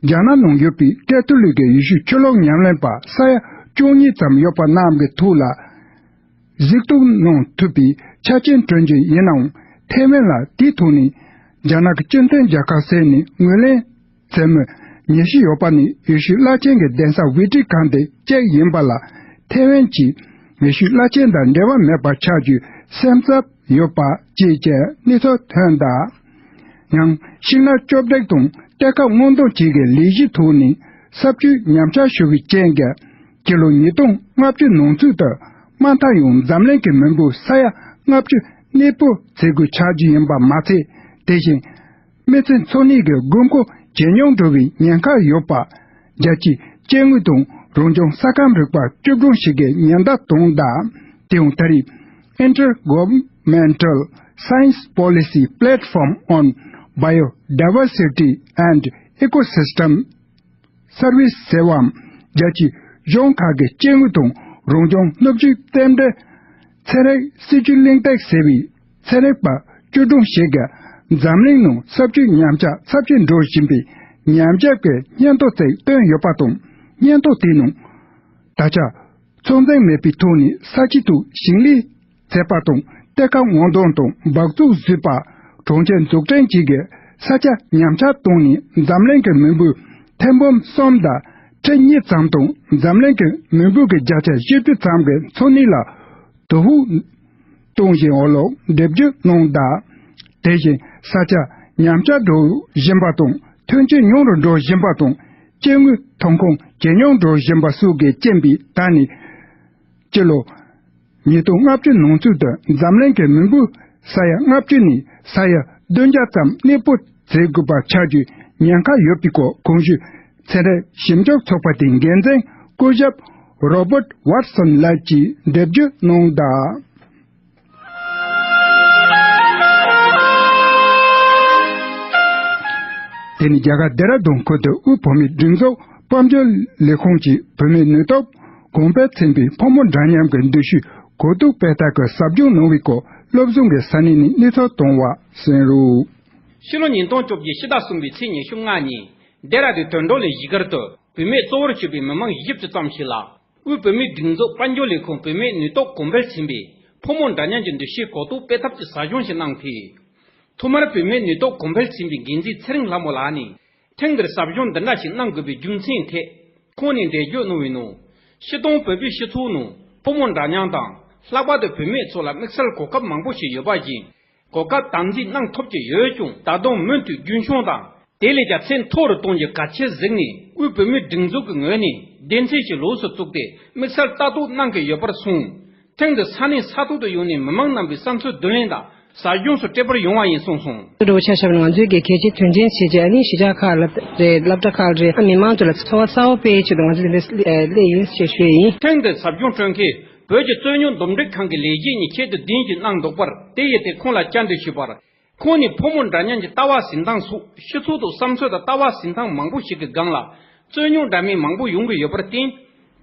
རྒྱ་ནག་ནང་ཡོད་པའི་ཀེ་ཐོ་ལིག་གི་ཡེ་ཤུ་ཆོས་ལུགས་ཉམས་ལེན་པ་ས་ཡ་བཅུ་གཉིས་ཙམ་ཡོད་པ་རྣམས་ཀྱི་ཐོག་ལ་གཟིགས་རྟོག་གནང་ཐུབ་པའི་ཆ་རྐྱེན་བསྐྲུན་རྒྱུ་ཡིན་ནའང་། ཐའེ་ཝན་ལ་དེའི་ཐོག་ནས་རྒྱ་ནག་གི་སྤྱི་མཐུན་རྒྱལ་ཁབ་ཟེར་ནས་ངོས་ལེན་མཛད་མུས་ཉེར་བཞི་ཡོད་པ་ནི། ཡེ་ཤུ་བླ་ཆེན་གྱི་གདན་ས་ཝེ་ཏི་ཀན་དེ་གཅིག་ཡིན་པ་ལ། ཐའེ་ཝན་གྱིས་ཡེ་ཤུ་བླ་ཆེན་དང་འབྲེལ་བ་མེད་པ་ཆགས་རྒྱུའི་སེམས་འཚབ་ཡོད་པ་བཅས་ཀྱི་གནས་ཚུལ་ཐོན་གདའ། ཡང་ཤིང་ནགས་གཅོད་འབྲེག་དང་གཏེར་ཁ་སྔོག་འདོན་བཅས་ཀྱི་ལས་གཞིའི་ཐོག་ནས་ས་བཅུད་ཉམས་ཆག་ཞུ་བའི་རྐྱེན་གྱིས། སྤྱི་ལོ་ཉིས་སྟོང་ལྔ་བཅུ་ནང་ཚུད་དུ་དམའ་མཐའ་ཡང་འཛམ་གླིང་གི་མི་འབོར་ས་ཡ་ལྔ་བཅུ་གནས་སྤོ་བྱེད་དགོས་ཆགས་རྒྱུ་ཡིན་པ་མ་ཚད། དེ་བཞིན་མི་ཚེ་འཚོ་གནས་ཀྱི་དགོས་མཁོ་ཇེ་ཉུང་འགྲོ་བའི་ཉེན་ཁ་ཡོད་པ། རྒྱལ་སྤྱིའི་སྐྱེ་དངོས་དང་རང་བྱུང་ས་ཁམས་རིག་པ་བཅུ་སྒྲིལ་ཞིག་གི་ཉེན་བརྡ་བཏང་གདའ། དེའང་ད་རེས་Intergovernmental Science Policy Platform on Biodiversity and Ecosystem Service ཟེར་བའམ། རྒྱལ་སྤྱིའི་གཞུང་ཁག་གི་སྐྱེ་དངོས་དང་རང་བྱུང་སྣོད་བཅུད་རྟེན་འབྲེལ་ཚན་རིག་སྲིད་ཇུས་གླེང་སྟེགས་ཟེར་བའི་ཚན་རིག་པ་བཅུ་སྒྲིལ་ཞིག་གིས། འཛམ་གླིང་ནང་ས་བཅུད་ཉམས་ཆག་ཚབས་ཆེན་འགྲོ་བཞིན་པའི་ཉམས་ཞིབ་ཀྱི་སྙན་ཐོ་ཞིག་བཏོན་ཡོད་པ་དང་། སྙན་ཐོ་དེའི་ནང་། ད་ཆ་ཚོད་འཛིན་མེད་པའི་ཐོག་ནས་ས་ཆའི་ཐོག་ཞིང་ལས་བྱེད་པ་དང་། གཏེར་ཁ་སྔོག་འདོན་དང་སྦགས་བཙོག་བཟོས་པ། གྲོང་ཁྱེར་འཛུགས་སྐྲུན་བཅས་ཀྱི་ས་ཆ་ཉམས་ཆག་བཏང་ནས། འཛམ་གླིང་གི་མི་འབོར་ཐེར་འབུམ་གསུམ་དང་ཁྲི་གཉིས་ཙམ་དང་། འཛམ་གླིང་གི་མི་འབོར་གྱི་བརྒྱ་ཆ་བཞི་བཅུ་ཙམ་གྱི་འཚོ་གནས་ལ་དོ་ཕོག་གཏོང་བཞིན་ཡོད་ལུགས་འགྲེལ་བརྗོད་གནང་གདའ། དེ་བཞིན་ས་ཆ་ཉམས་ཆག་འགྲོ་བཞིན་པ་དང་། ཐོན་སྐྱེད་ཉུང་རུ་འགྲོ་བཞིན་པ་དང་། སྐྱེ་དངོས་ཐོན་ཁུངས་ཇེ་ཉུང་འགྲོ་བཞིན་པ་སོགས་ཀྱི་རྐྱེན་པས། ད་ནི་སྤྱི་ལོ་ཉིས་སྟོང་ལྔ་བཅུ་ནང་ཚུད་དུ་འཛམ་གླིང་གི་མི་འབོར་ས་ཡ་ལྔ་བཅུ་ནས་ས་ཡ་བདུན་བརྒྱ་ཙམ་གནས་སྤོ་བྱེད་དགོས་པ་ཆགས་རྒྱུའི་ཉེན་ཁ་ཡོད་པའི་སྐོར། གོང་ཞུས་ཚན་རིག་ཞིབ་འཇུག་ཚོགས་པ་དེའི་འགན་འཛིན་སྐུ་ཞབས་ རོ་བརྟ་ཝཊ་སོན་ལགས་ཀྱིས་འགྲེལ་བརྗོད་གནང་གདའ། དེ་ནི་རྒྱ་གར་ལྡེ་ར་ལྡུན་ཁུལ་དུ་དབུས་བོད་མིའི་སྒྲིག་འཛུགས་དཔལ་འབྱོར་ལས་ཁུངས་ཀྱིས་བུད་མེད་ནུས་སྟོབས་གོང་འཕེལ་ཕྱིན་པའི་ཕོ་མོ་འདྲ་མཉམ་གྱི་འདུ་ཤེས་གོ་རྟོགས་སྤེལ་ཐབས་ཀྱི་ཟབ་སྦྱོང་གནང་བའི་སྐོར་སློབ་ཟུང་གི་ས་གནས་ནས་གནས་ཚུལ་བཏང་བ་གསན་རོགས། ཕྱི་ལོ་ཉིས་སྟོང་བཅོ་བརྒྱད་ཕྱི་ཟླ་གསུམ་པའི་ཚེས་ཉི་ཤུ་ལྔ་ཉིན་ལྡེ་ར་ལྡུན་དོན་གྲུབ་གླིང་གཞིས་སྒར་དུ་བུད་མེད་གཙོ་བོར་གྱུར་པའི་མི་མང་བཞི་བཅུ་ཙམ་ཞིག་ལ་དབུས་བོད་མིའི་སྒྲིག་འཛུགས་དཔལ་འབྱོར་ལས་ཁུངས་བུད་མེད་ནུས་སྟོབས་གོང་འཕེལ་ཕྱིན་པའི་ཕོ་མོ་འདྲ་མཉམ་གྱི་འདུ་ཤེས་གོ་རྟོགས་སྤེལ་ཐབས་ཀྱི་ཟབ་སྦྱོང་ཞིག་གནང་ཕུལ། ཐོག་མར་བུད་མེད་ནུས་སྟོབས་གོང་འཕེལ་ཕྱིན་པའི་འགན་འཛིན་ཚེ་རིང་ལྷ་མོ་ལགས་ནས་ཐེངས་འདིར་ཟབ་སྦྱོང་འདི་འདྲ་ཞིག་གནང་དགོས་པའི་རྒྱུ་མཚན་ཐད་ཁོང་ནས་འགྲེལ་བརྗོད་གནང་བའི་ནང་། སྤྱིར་བཏང་བོད་པའི་སྤྱི་ཚོགས་ནང་ཕོ་མོ་འདྲ་མཉམ་དང་ལྷག་པར་དུ་བུད་མེད་ཚོ་ལ་དམིགས་བསལ་གོ་སྐབས་མང་པོ་ཞིག་ཡོད་པ་བཞིན། གོ་སྐབས་དམ་འཛིན་གནང་ཐུབ་ཀྱི་ཡོད་ཀྱང་ད་དུང་མུ་མཐུད་རྒྱུན་འཁྱོངས་དང་། དེ་ལས་ཀྱང་ཚད་མཐོ་རུ་གཏོང་རྒྱུ་གལ་ཆེར་གཟིགས་ནས་དབུས་བོད་མིའི་སྒྲིག་འཛུགས་ཀྱི་ངོས་ནས་སྡེ་ཚན་ཞིག་ལོགས་སུ་བཙུགས་ཏེ་དམིགས་བསལ་ལྟ་རྟོག་གནང་གི་ཡོད་པར་གསུངས། ཐེངས་འདི་ས་གནས་ས་ཐོག་ཏུ་ཡོང་ནས་མི་མང་རྣམ་པའི་བསམ་ཚུལ་བསྡུ་ལེན་དང་ཟབ་སྦྱོང་སོགས་སྤྲད་པར་ཡོང་བ་ཡིན་གསུངས་སོང་། འགྲོ་ཆ་བཞག་ན་ང་ཚོའི་གི་གལ་ཆེ་དོན་ཆེན་བྱས་རྗེས་ཨ་ནི་གཞིས་ཆགས་ཁག་ལ་རེད། སློབ་གྲྭ་ཁག་ལ་རེད། ཨ་མི་མང་ཚོ་ལ་ཚོར་བ་གསར་པ་སྤེལ་ཆེད་དུ་ང་ཚོ་འདི་འདྲ་སླེབས་ཡིན་ཞེས་ཞུས་ཡིན། ཐེངས་འདིར་ཟབ་སྦྱོང་སྤྲོད་མཁན་བོད་ཀྱི་རྩོད་རྙོག་འདུམ་འགྲིག་ཁང་གི་ལས་བྱེད་གཉིས་ཆེད་དུ་བདུན་ཞིག་གནང་འདུག་པར། དེ་ཡི་ཐད་ཁོང་ལ་བཅར་འདྲི་ཞུས་པར། ཁོང་ནས་ཕོ་མོ་འདྲ་མཉམ་གྱི་ལྟ་བ་གཟིགས་སྟངས་སོགས་སྤྱི་ཚོགས་དང་བསམ་ཚུལ་དང་ལྟ་བ་གཟིགས་སྟངས་མང་པོ་ཞིག་གི་སྒང་ལ་རྩོད་རྙོག་འདྲ་མིན་མང་པོ་ཡོང་གི་ཡོད་པར་བརྟེན།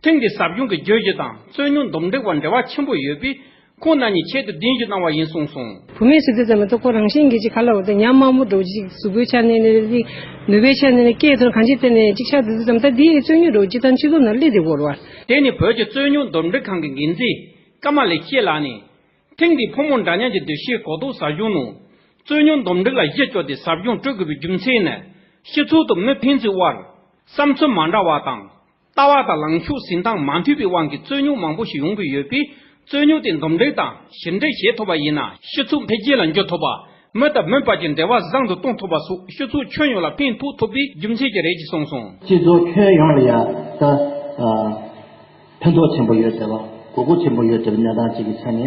ཐེངས་འདིའི་ཟབ་སྦྱོང་གི་བརྗོད་གཞི་དང་རྩོད་རྙོག་འདུམ་འགྲིག་པར་འབྲེལ་བ་ཆེན་པོ་ཡོད་པས། ཁོང་རྣམ་གཉིས་ཆེད་དུ་གདན་ཞུ་གནང་བ་ཡིན་གསུངས་སོང་། བུད་མེད་ཟེར་དུས་ཙམ་པ་ཁོ་རང་བཞིན་གྱིས་ཅིག་ག་ལ་འོ་ད་ཉམས་དམའ་མོ་འདྲ་བོ་ཅིག་གཟུགས་པོའི་ཆ་ནས་ནས་རིག་ནུས་པའི་ཆ་ནས་ནས་སྐད་དང་གང་ཅིའི་སྟེང་ནས་ཅིག་ཆགས་དུས་ཙམ་ད་འདིའི་རྩོད་རྙོག་འདྲ་བོ་སྤྱིར་བཏང་སྤྱི་ཚོགས་ནང་སླེབས་བསྡད་ཡོད་རེད་བ། དེ་ནི་བོད་ཀྱི་རྩོད་རྙོག་འདུམ་འགྲིག་ཁང་གི་འགན་འཛིན་ཀརྨ་ལེགས་བཤད་ལགས་ནས། ཐེངས་འདིའི་ཕོ་མོ་འདྲ་མཉམ་གྱི་འདུ་ཤེས་གོ་རྟོགས་ཟབ་སྦྱོང་ནང་རྩོད་རྙོག་འདུམ་འགྲིག་ལ་གཞི་བཅོལ་ཏེ་ཟབ་སྦྱོང་སྤྲོད་དགོས་པའི་རྒྱུ་མཚན་ནི། སྤྱི་ཚོགས་དང་མི་ཕན་ཚུན་དབར་བསམ་ཚུལ་མ་འདྲ་བ་དང་། ལྟ་བ་དང་ལངས་ཕྱོགས་གཟིགས་སྟངས་མ་མཐུན་པའི་དབང་གིས་རྩོད་རྙོག་མང་པོ་ཞིག་ཡོང་གི་ཡོད་པས། རྩོད་རྙོག་དེ་འདུམ་འགྲིག་དང་ཞི་འགྲིག་བྱེད་ཐུབ་པ་ཡིན་ན་སྤྱི་ཚོགས་འཕེལ་རྒྱས་ལ་འགྱུར་ཐུབ་པ། མི་དང་མི་བར་གྱི་འབྲེལ་བ་བཟང་དུ་གཏོང་ཐུབ་པ་སོགས་སྤྱི་ཚོགས་ཁྱོན་ཡོངས་ལ་ཕན་ཐོགས་ཐུབ་པའི་རྒྱུ་མཚན་ཞིག་རེད་ཅེས་གསུངས་སོང་། སྤྱི་ཚོགས་ཁྱོན་ཡོངས་ལ་ཡང་ད་ཕན་ཐོགས་ཆེན་པོ་ཡོད་བསྡད་པ། གོ་སྐབས་ཆེན་པོ་ཡོད་བསྡད་པའི་གནས་སྟངས་ཅིག་གི་ཆ་ནས།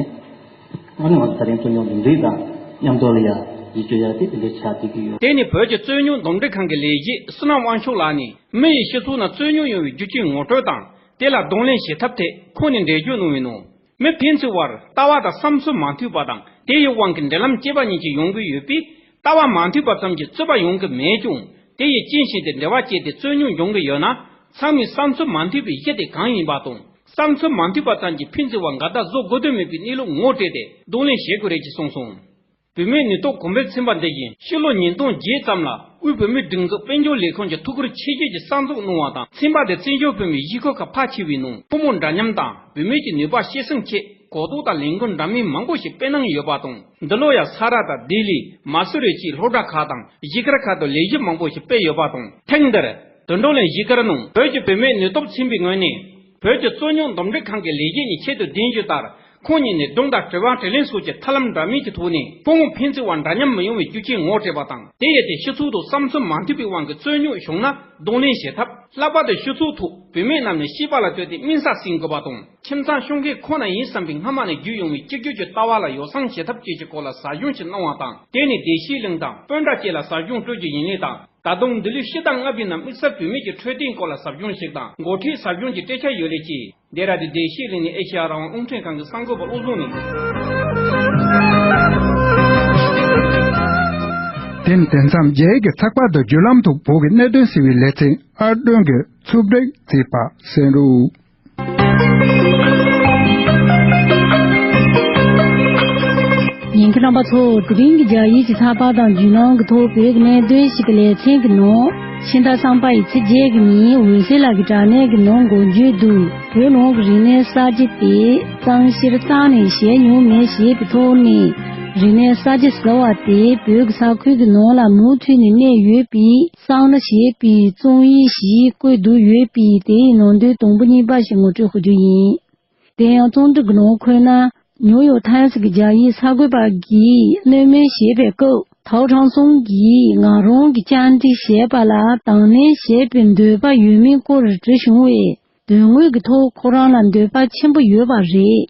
ཨ་ནི་ང་ཚོ་ད་རིང་རྩོད་རྙོག་འདུམ་འགྲིག་དང་མཉམ་དུ་ལ་ཡང་ཡིད་སྐྱོ་ཡག་དེ་དེ་འདྲའི་ཆགས་བསྡད་ཀྱི་ཡོད། དེ་ནི་བོད་ཀྱི་རྩོད་རྙོག་འདུམ་འགྲིག་ཁང་གི་ལས་བྱེད་བསོད་ནམས་དབང་ཕྱུག་ལགས་ནས་མི་ཡི་སྤྱི་ཚོགས་ནང་རྩོད་རྙོག་ཡོང་བའི་རྒྱུ་རྐྱེན་ངོ་སྤྲོད་དང་དེ་ལ་གདོང་ལེན་བྱེད་ཐབས་ཐད་ཁོང་ནས་འགྲེལ་བརྗོད་གནང་བའི་ནང་། མི་ཕན་ཚུན་དབར་ལྟ་བ་དང་བསམ་ཚུལ་མ་མཐུན་པ་དང་དེ་ཡི་དབང་གིས་འབྲེལ་ལམ་བཅད་པ་ཉིད་ཀྱིས་ཡོང་གི་ཡོད་པས། ལྟ་བ་མ་མཐུན་པ་ཙམ་གྱིས་རྩོད་པ་ཡོང་གི་མེད་ཀྱང་། དེ་ཡི་རྐྱེན་བྱས་ཏེ་འབྲེལ་བ་བཅད་དེ་རྩོད་རྙོག་འབྱུང་གི་ཡོད་ན། ཚང་མས་བསམ་ཚུལ་མ་མཐུན་པའི་གཞི་དེ་གང་ཡིན་པ་དང་། བསམ་ཚུལ་མ་མཐུན་པ་ཙམ་གྱིས་ཕན་ཚུན་བར་འགལ་ཟླ་བཟོ་དགོས་དོན་མེད་པའི་གནས་ལུགས་ངོ་སྤྲད་དེ་གདོང་ལེན་བྱེད་དགོས་རེད་ཅེས་གསུངས་སོང་། བུད་མེད་ནུས་སྟོབས་གོང་འཕེལ་ཚན་པ་འདི་བཞིན་ཕྱི་ལོ་ཉིས་སྟོང་བརྒྱད་ཙམ་ལ་དབུས་བོད་མིའི་སྒྲིག་འཛུགས་དཔལ་འབྱོར་ལས་ཁུངས་ཀྱི་ཐུགས་ཁུར་ཆེ་བཞེས་ཀྱིས་གསར་འཛུགས་གནང་བ་དང་། ཚན་པ་དེ་བཙན་བྱོལ་བོད་མིའི་གཞིས་ཁག་ཁག་ཕལ་ཆེ་བའི་ནང་ཕོ་མོ་འདྲ་མཉམ་དང་བུད་མེད་ཀྱི་ནུས་པ་སྐྱེད་སྲིང་ཆེད་གོ་རྟོགས་དང་ལས་འགུལ་འདྲ་མིན་མང་པོ་ཞིག་སྤེལ་གནང་ཡོད་པ་དང་། འདི་ལོ་ཡང་ས་རཱ་དང་ལྡི་ལི། མ་སུ་རི་བཅས་སློབ་གྲྭ་ཁག་དང་གཞིས་སྒར་ཁག་ཏུ་ལས་གཞི་མང་པོ་ཞིག་སྤེལ་ཡོད་པ་དང་། ཐེངས་འདིར་དོན་གྲུབ་གླིང་གཞིས་སྒར་ནང་བོད་ཀྱི་བུད་མེད་ནུས་སྟོབས་ཚན་པའི་ངོས་ནས་བོད་ཀྱི་རྩོད་རྙོག་འདུམ་འགྲིག་ཁང་གི་ལས་བྱེད་གཉིས་ཆེད་དུ་གདན་ཞུ་ལྟར། ཁོང་ཉིད་ནས་སྒྲུང་དང་དྲི་བ་དྲིས་ལན་སོགས་ཀྱི་ཐབས་ལམ་འདྲ་མིན་གྱི་ཐོག་ནས་ཕོ་མོ་ཕན་ཚུན་དབར་འདྲ་མཉམ་མི་ཡོང་བའི་རྒྱུ་རྐྱེན་ངོ་སྤྲད་པ་དང་། དེ་ཡི་ཐད་སྤྱི་ཚོགས་ཐོག་བསམ་ཚུལ་མ་མཐུན་པའི་དབང་གིས་རྩོད་རྙོག་བྱུང་ན་གདོང་ལེན་བྱེད་ཐབས། ལྷག་པར་དུ་སྤྱི་ཚོགས་ཐོག་བུད་མེད་རྣམས་ནས་སྐྱེས་པ་ལ་ལྟོས་ཏེ་སྨན་ས་ཟིན་དགོས་པ་དང་། ཁྱིམ་ཚང་གཞོན་སྐྱེས་ཁོ་ན་ཡིན་བསམ་པའི་སྔ་མ་ནས་བརྒྱུད་ཡོང་བའི་གཅིག་གྱུར་གྱི་ལྟ་བ་ལ་ཡོ་བསྲང་བྱེད་ཐབས་བཅས་ཀྱི་སྐོར་ལ་ཟབ་སྦྱོང་ཞིག་གནང་བ་དང་། དེ་ནས་བདེ་སྐྱིད་གླིང་དང་སྤོན་ཊ་བཅས་ལ་ཟབ་སྦྱོང་སྤྲོད་རྒྱུ་ཡིན་ལུགས་དང་། ད་དུང་འདི་ལོའི་ཕྱི་ཟླ་ལྔ་པའི་ནང་དམིགས་བསལ་བུད་མེད་ཀྱི་འཕྲོད་བསྟེན་སྐོར་ལ་ཟབ་སྦྱོང་ཞིག་དང་འགོ་ཁྲིད་ཟབ་སྦྱོང་གི་སྤྲད་འཆར་ཡོད་ལུགས་ཀྱིས། ལྡེ་ར་ལྡུན་བདེ་སྐྱིད་གླིང་ནས་ཨེ་ཤེ་ཡ་རང་དབང་རླུང་འཕྲིན་ཁང་གི་གསར་འགོད་པ་བློ་བཟང་ནས། དེ་ནི་དེང་སང་རྒྱའི་གི་ཚགས་པར་དུ་བརྒྱུད་ལམ་ཐོག་བོད་ཀྱི་གནད་དོན་ཟེར་བའི་ལེ་ཚན་ཨར་སྒྲོན་གྱི་ཚུབ་རེག་བརྩིས་པ་གསན་རོགས། ཉན་མཁན་རྣམ་པ་ཚོ། དེ་རིང་གི་རྒྱ་ཡིག་གི་ཚགས་པར་དང་བརྒྱུད་ལམ་གྱི་ཐོག་བོད་ཀྱི་གནད་དོན་ཞིག་གི་ལེ་ཚན་གྱི་ནང་། ཕྱི་ཟླ་གསུམ་པ་ཡི་ཚེས་བརྒྱད་ཀྱི་ཉིན་འོད་ཟེར་ལགས་ཀྱི་དྲ་གནས་ཀྱི་ནང་འགོ་བརྗོད་དུ། བོད་ནང་གི་རིག་གནས་གསར་བརྗེ་དེ་གཙང་བཤེར་རྩ་ནས་བྱས་མྱོང་མེད་ཞེས་པའི་ཐོག་ནས། རིག་གནས་གསར་བརྗེ་ཟེར་བ་དེ་བོད་ཀྱི་ས་ཁུལ་གྱི་ནང་ལ་མུ་མཐུད་ནས་གནས་ཡོད་པའི་གསང་སྔགས་ཞེས་པའི་རྩོམ་ཡིག་ཞིག་བཀོད་འདུག་ཡོད་པས། དེའི་ནང་དོན་དང་པོ་གཉིས་པ་ཞིག་ངོ་སྤྲོད་ཞུ་རྒྱུ་ཡིན། དེ་ཡང་རྩོམ་སྒྲིག་གི་ནང་འཁོད་ན། ནིའུ་ཡོག་ཐའེམ་སི་གི་རྒྱ་ཡིག་གསར་འགོད་པ་གིས་གླེང་མོལ་བྱེད་པའི་སྐབས། ཐའོ་ཁྲང་སུང་གིས་ང་རང་གིས་བཅར་འདྲི་བྱས་པ་ལ་དང་ལེན་བྱེད་པའི་འདོད་པ་ཡོད་མེད་སྐོར་དྲིས་བྱུང་བས། དོན་དངོས་ཀྱི་ཐོག་ཁོ་རང་ལ་འདོད་པ་ཆེན་པོ་ཡོད་པ་རེད།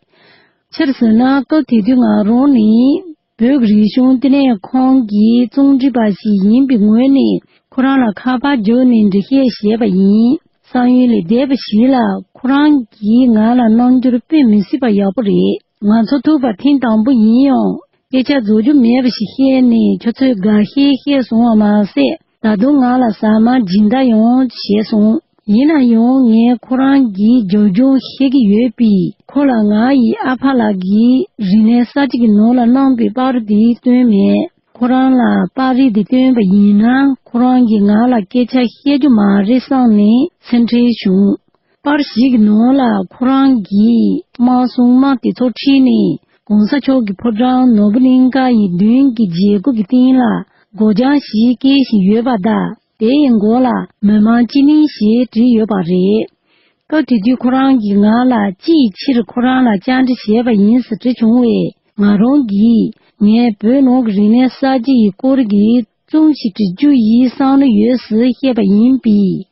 སྤྱིར་ཟེར་ན། སྐབས་དེ་དུས་ང་རང་ནི་བོད་ཀྱི་རིག་གཞུང་བསྟི་གནས་ཁང་གི་རྩོམ་སྒྲིག་པ་ཞིག་ཡིན་པའི་ངོས་ནས། ཁོ་རང་ལ་ཁ་པར་བརྒྱུད་ནས་འདྲི་བཤད་བྱས་པ་ཡིན། བསམ་ཡུལ་ལས་འདས་པ་ཞིག་ལ། ཁོ་རང་གིས་ང་ལ་རྣམ་འགྱུར་དཔེ་མི་སྲིད་པ་ཡག་པོ་རེད། ང་ཚོ་ཐུག་པ་ཐེངས་དང་པོ་ཡིན་ཡང་སྐད་ཆ་རྫོགས་རྒྱུ་མེད་པ་ཞིག་བཤད་ནས་ཁྱོད་ཚོས་དགའ་ཤེས་བཤད་སོང་བ་མ་ཟད། ད་དུང་ང་ལ་ཟ་མ་སྦྱིན་བདག་ཡང་བྱས་སོང་། ཡིན་ན་ཡང་ངས་ཁོ་རང་གི་རྒྱབ་ལྗོངས་ཤེས་ཀྱི་ཡོད་པས། ཁོ་ལ་ང་ཡི་ཨ་ཕ་ལགས་ཀྱིས་རིག་གནས་གསར་བརྗེ་གི་ནང་ལ་གནང་པའི་པར་དེ་སྟོན་མེད། ཁོ་རང་ལ་པར་རིས་དེ་སྟོན་པ་ཡིན་ན་ཁོ་རང་གིས་ང་ལ་སྐད་ཆ་བཤད་རྒྱུ་མ་རེད་བསམ་ནས་སེམས་ཁྲལ་བྱུང་། པར་ཞིག་གི་ནང་ལ་ཁོ་རང་གིས་དམག་སྲུང་དམག་དེ་ཚོ་ཁྲིད་ནས་གོང་ས་མཆོག་གི་ཕོ་བྲང་ནོར་བུ་གླིང་ཀ་ཡི་མདུན་གྱི་མཛད་སྒོ་གི་སྟེང་ལ་སྒོ་བརྒྱང་ཞིག་བཀལ་བཞིན་ཡོད་པ་དང་། དེ་ཡི་མགོ་ལ་མི་མང་སྤྱི་གླིང་ཞེས་བྲིས་ཡོད་པ་རེད། སྐབས་དེ་དུས་ཁོ་རང་གིས་ང་ལ་ཅི་ཡི་ཕྱིར་ཁོ་རང་ལ་བཅར་འདྲི་བྱས་པ་ཡིན་ཟེར་དྲིས་བྱུང་བས། ང་རང་གིས་ངས་བོད་ནང་གི་རིག་གནས་གསར་བརྗེ་ཡི་སྐོར་གྱི་རྩོམ་ཞིག་འབྲི་རྒྱུ་ཡི་བསམ་བློ་ཡོད་ཟེར་བཤད་པ་ཡིན་པས།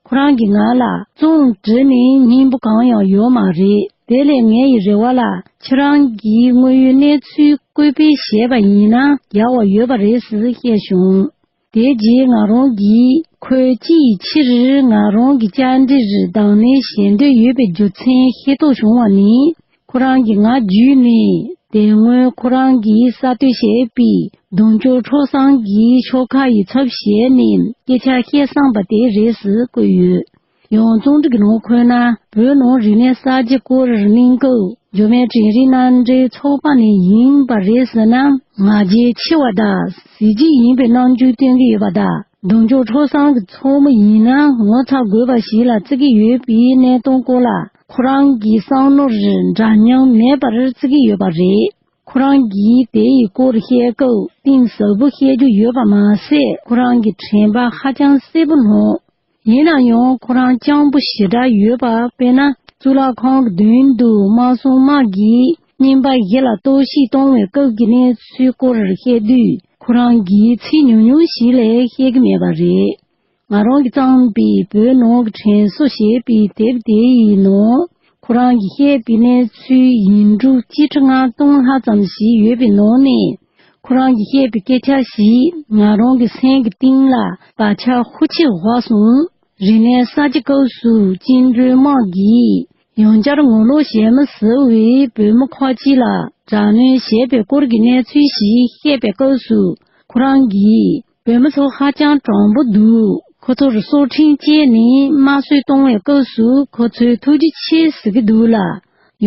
ཁོ་རང་གིས་ང་ལ་རྩོམ་བྲིས་ནས་སྙིང་པོ་གང་ཡང་ཡོད་མ་རེད། དེ་ལས་ངའི་རེ་བ་ལ་ཁྱེད་རང་གིས་དངོས་ཡོད་གནས་ཚུལ་བཀོད་སྤེལ་བྱས་པ་ཡིན་ན་ཡག་པ་ཡོད་པ་རེད་ཟེར་བཤད་བྱུང་། དེ་རྗེས་ང་རང་གིས་ཁོས་ཅི་ཡི་ཕྱིར་ང་རང་གི་བཅར་འདྲིར་དང་ལེན་བྱེད་འདོད་ཡོད་པའི་རྒྱུ་མཚན་ཤེས་རྟོགས་བྱུང་བ་ནི། ཁོ་རང་གིས་ང་བརྒྱུད་ནས་དེ་སྔོན་ཁོ་རང་གིས་གསར་གཏོད་བྱས་པའི་གདུང་ཕྱོགས་ཁྲོ་ཚང་གི་ཤོག་ཁག་ཡི་ཚབ་བྱས་ནས་སྐད་ཆ་བཤད་བསམ་པ་དེ་རེད་ཟེར་བཀོད་ཡོད། ཡང་རྩོམ་སྒྲིག་གི་ནང་འཁོད་ན་བོད་ནང་རིག་གནས་གསར་བརྗེ་སྐོར་གླེང་སྐབས་འབྱོར་མེད་དྲིན་རིན་རྣམ་འགྲེལ་ཚོགས་པ་ནས་ཡིན་པ་རེད་ཟེར་ན་ང་རྒྱལ་ཆེ་བ་དང་གཟི་བརྗིད་ཡིན་པའི་རྣམ་འགྱུར་སྟོན་གྱི་ཡོད་པ་དང་། གདུང་ཕྱོགས་ཁྲོ་ཚང་གི་ཚོགས་མི་ཡིན་ན་ངོ་ཚ་དགོས་པ་ཞིག་ལ་བརྩི་གི་ཡོད་པའི་གནས་སྟངས་སྐོར་ལ་ཁོ་རང་གི་བསམ་བློར་འདྲ་མཉམ་མེད་པར་བརྩི་གི་ཡོད་པ་རེད། ཁོ་རང་གིས་དེ་ཡི་སྐོར་བཤད་སྐབས་གཏིང་ཟབ་པོ་བཤད་རྒྱུ་ཡོད་པ་མ་ཟད་ཁོ་རང་གི་དྲན་པ་ཧ་ཅང་གསལ་པོ་ལྷུང་། ཡིན་ན་ཡང་ཁོ་རང་སྤྱང་པོ་ཞེ་དྲག་ཡོད་པ། དཔེར་ན་གཙུག་ལག་ཁང་གི་མདུན་དུ་དམག་སྲུང་དམག་གིས་རྔན་པ་བཞི་ལ་གཏོར་བཤིག་གཏོང་བའི་སྐབས་ཀྱི་གནས་ཚུལ་སྐོར་བཤད་དུས་ཁོ་རང་གིས་ཚིག་ཉུང་ཉུང་ཞིག་ལས་བཤད་ཀྱི་མེད་པ་རེད། ང་རང་གིས་བརྩམས་པའི་བོད་ནང་གི་དྲན་གསོ་ཞེས་པའི་དེབ་དེ་ཡི་ནང་ཁོ་རང་གིས་བཤད་པའི་གནས་ཚུལ་ཡིག་འབྲུ་བཅུ་ཁྲི་ལྔ་སྟོང་ལྷག་ཙམ་ཞིག་ཡོད་པའི་ནང་ནས། ཁོ་རང་གིས་བཤད་པའི་སྐད་ཆ་ཞིག་ང་རང་གི་སེམས་ཀྱི་གཏིང་ལ་བག་ཆགས་ཤུགས་ཆེ་བཞག་སོང་། རིག་གནས་གསར་བརྗེ་སྐབས་སུ་བཅིངས་འགྲོལ་དམག་གིས་ཡང་བསྐྱར་ངོ་ལོག་བྱས་མི་ཟེར་བའི་བོད་མི་ཁག་ཅིག་ལ་དྲག་གནོན་བྱས་པའི་སྐོར་གྱི་གནས་ཚུལ་ཞིག་བཤད་པའི་སྐབས་སུ་ཁོ་རང་གིས་བོད་མི་ཚོ་ཧ་ཅང་དྲང་པོ་འདུག་ཁོ་ཚོར་སྲོག་ཁྲིམས་བཅད་ནས་དམར་གསོད་གཏོང་བའི་སྐབས་སུ་ཁོ་ཚོས་ཐུགས་རྗེ་ཆེ་ཟེར་གྱི་འདུག་ལ།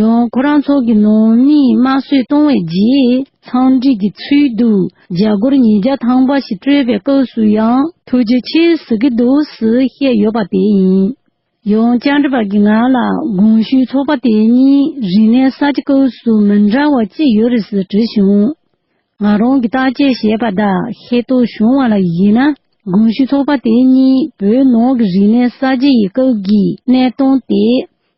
ཡང་ཁོ་རང་ཚོ་གི་ནང་མིས་དམར་གསོད་གཏོང་བའི་རྗེས་འཚམས་འདྲི་གི་ཚུལ་དུ་རྒྱ་སྒོར་ཉིས་བརྒྱ་ཐམ་པ་ཞིག་སྤྲོད་པའི་སྐབས་སུ་ཡང་ཐུགས་རྗེ་ཆེ་ཟེར་གྱི་འདུག་ཟེར་བཤད་ཡོད་པ་དེ་ཡིན། ཡང་བཅར་འདྲི་པ་གིས་ང་ལ་གོང་ཞུས་ཚོགས་པ་དེ་གཉིས་རིག་གནས་གསར་བརྗེ་སྐབས་སུ་མི་འདྲ་བ་ཅི་ཡོད་རེད་ཟེར་དྲིས་བྱུང་། ང་རང་གིས་བརྟག་དཔྱད་བྱས་པ་དང་ཤེས་རྟོགས་བྱུང་བ་ལ་གཞིགས་ན། གོང་ཞུས་ཚོགས་པ་དེ་གཉིས་བོད་ནང་གི་རིག་གནས་གསར་བརྗེ་ཡི་སྐབས་ཀྱི་གནས་སྟངས་དེ།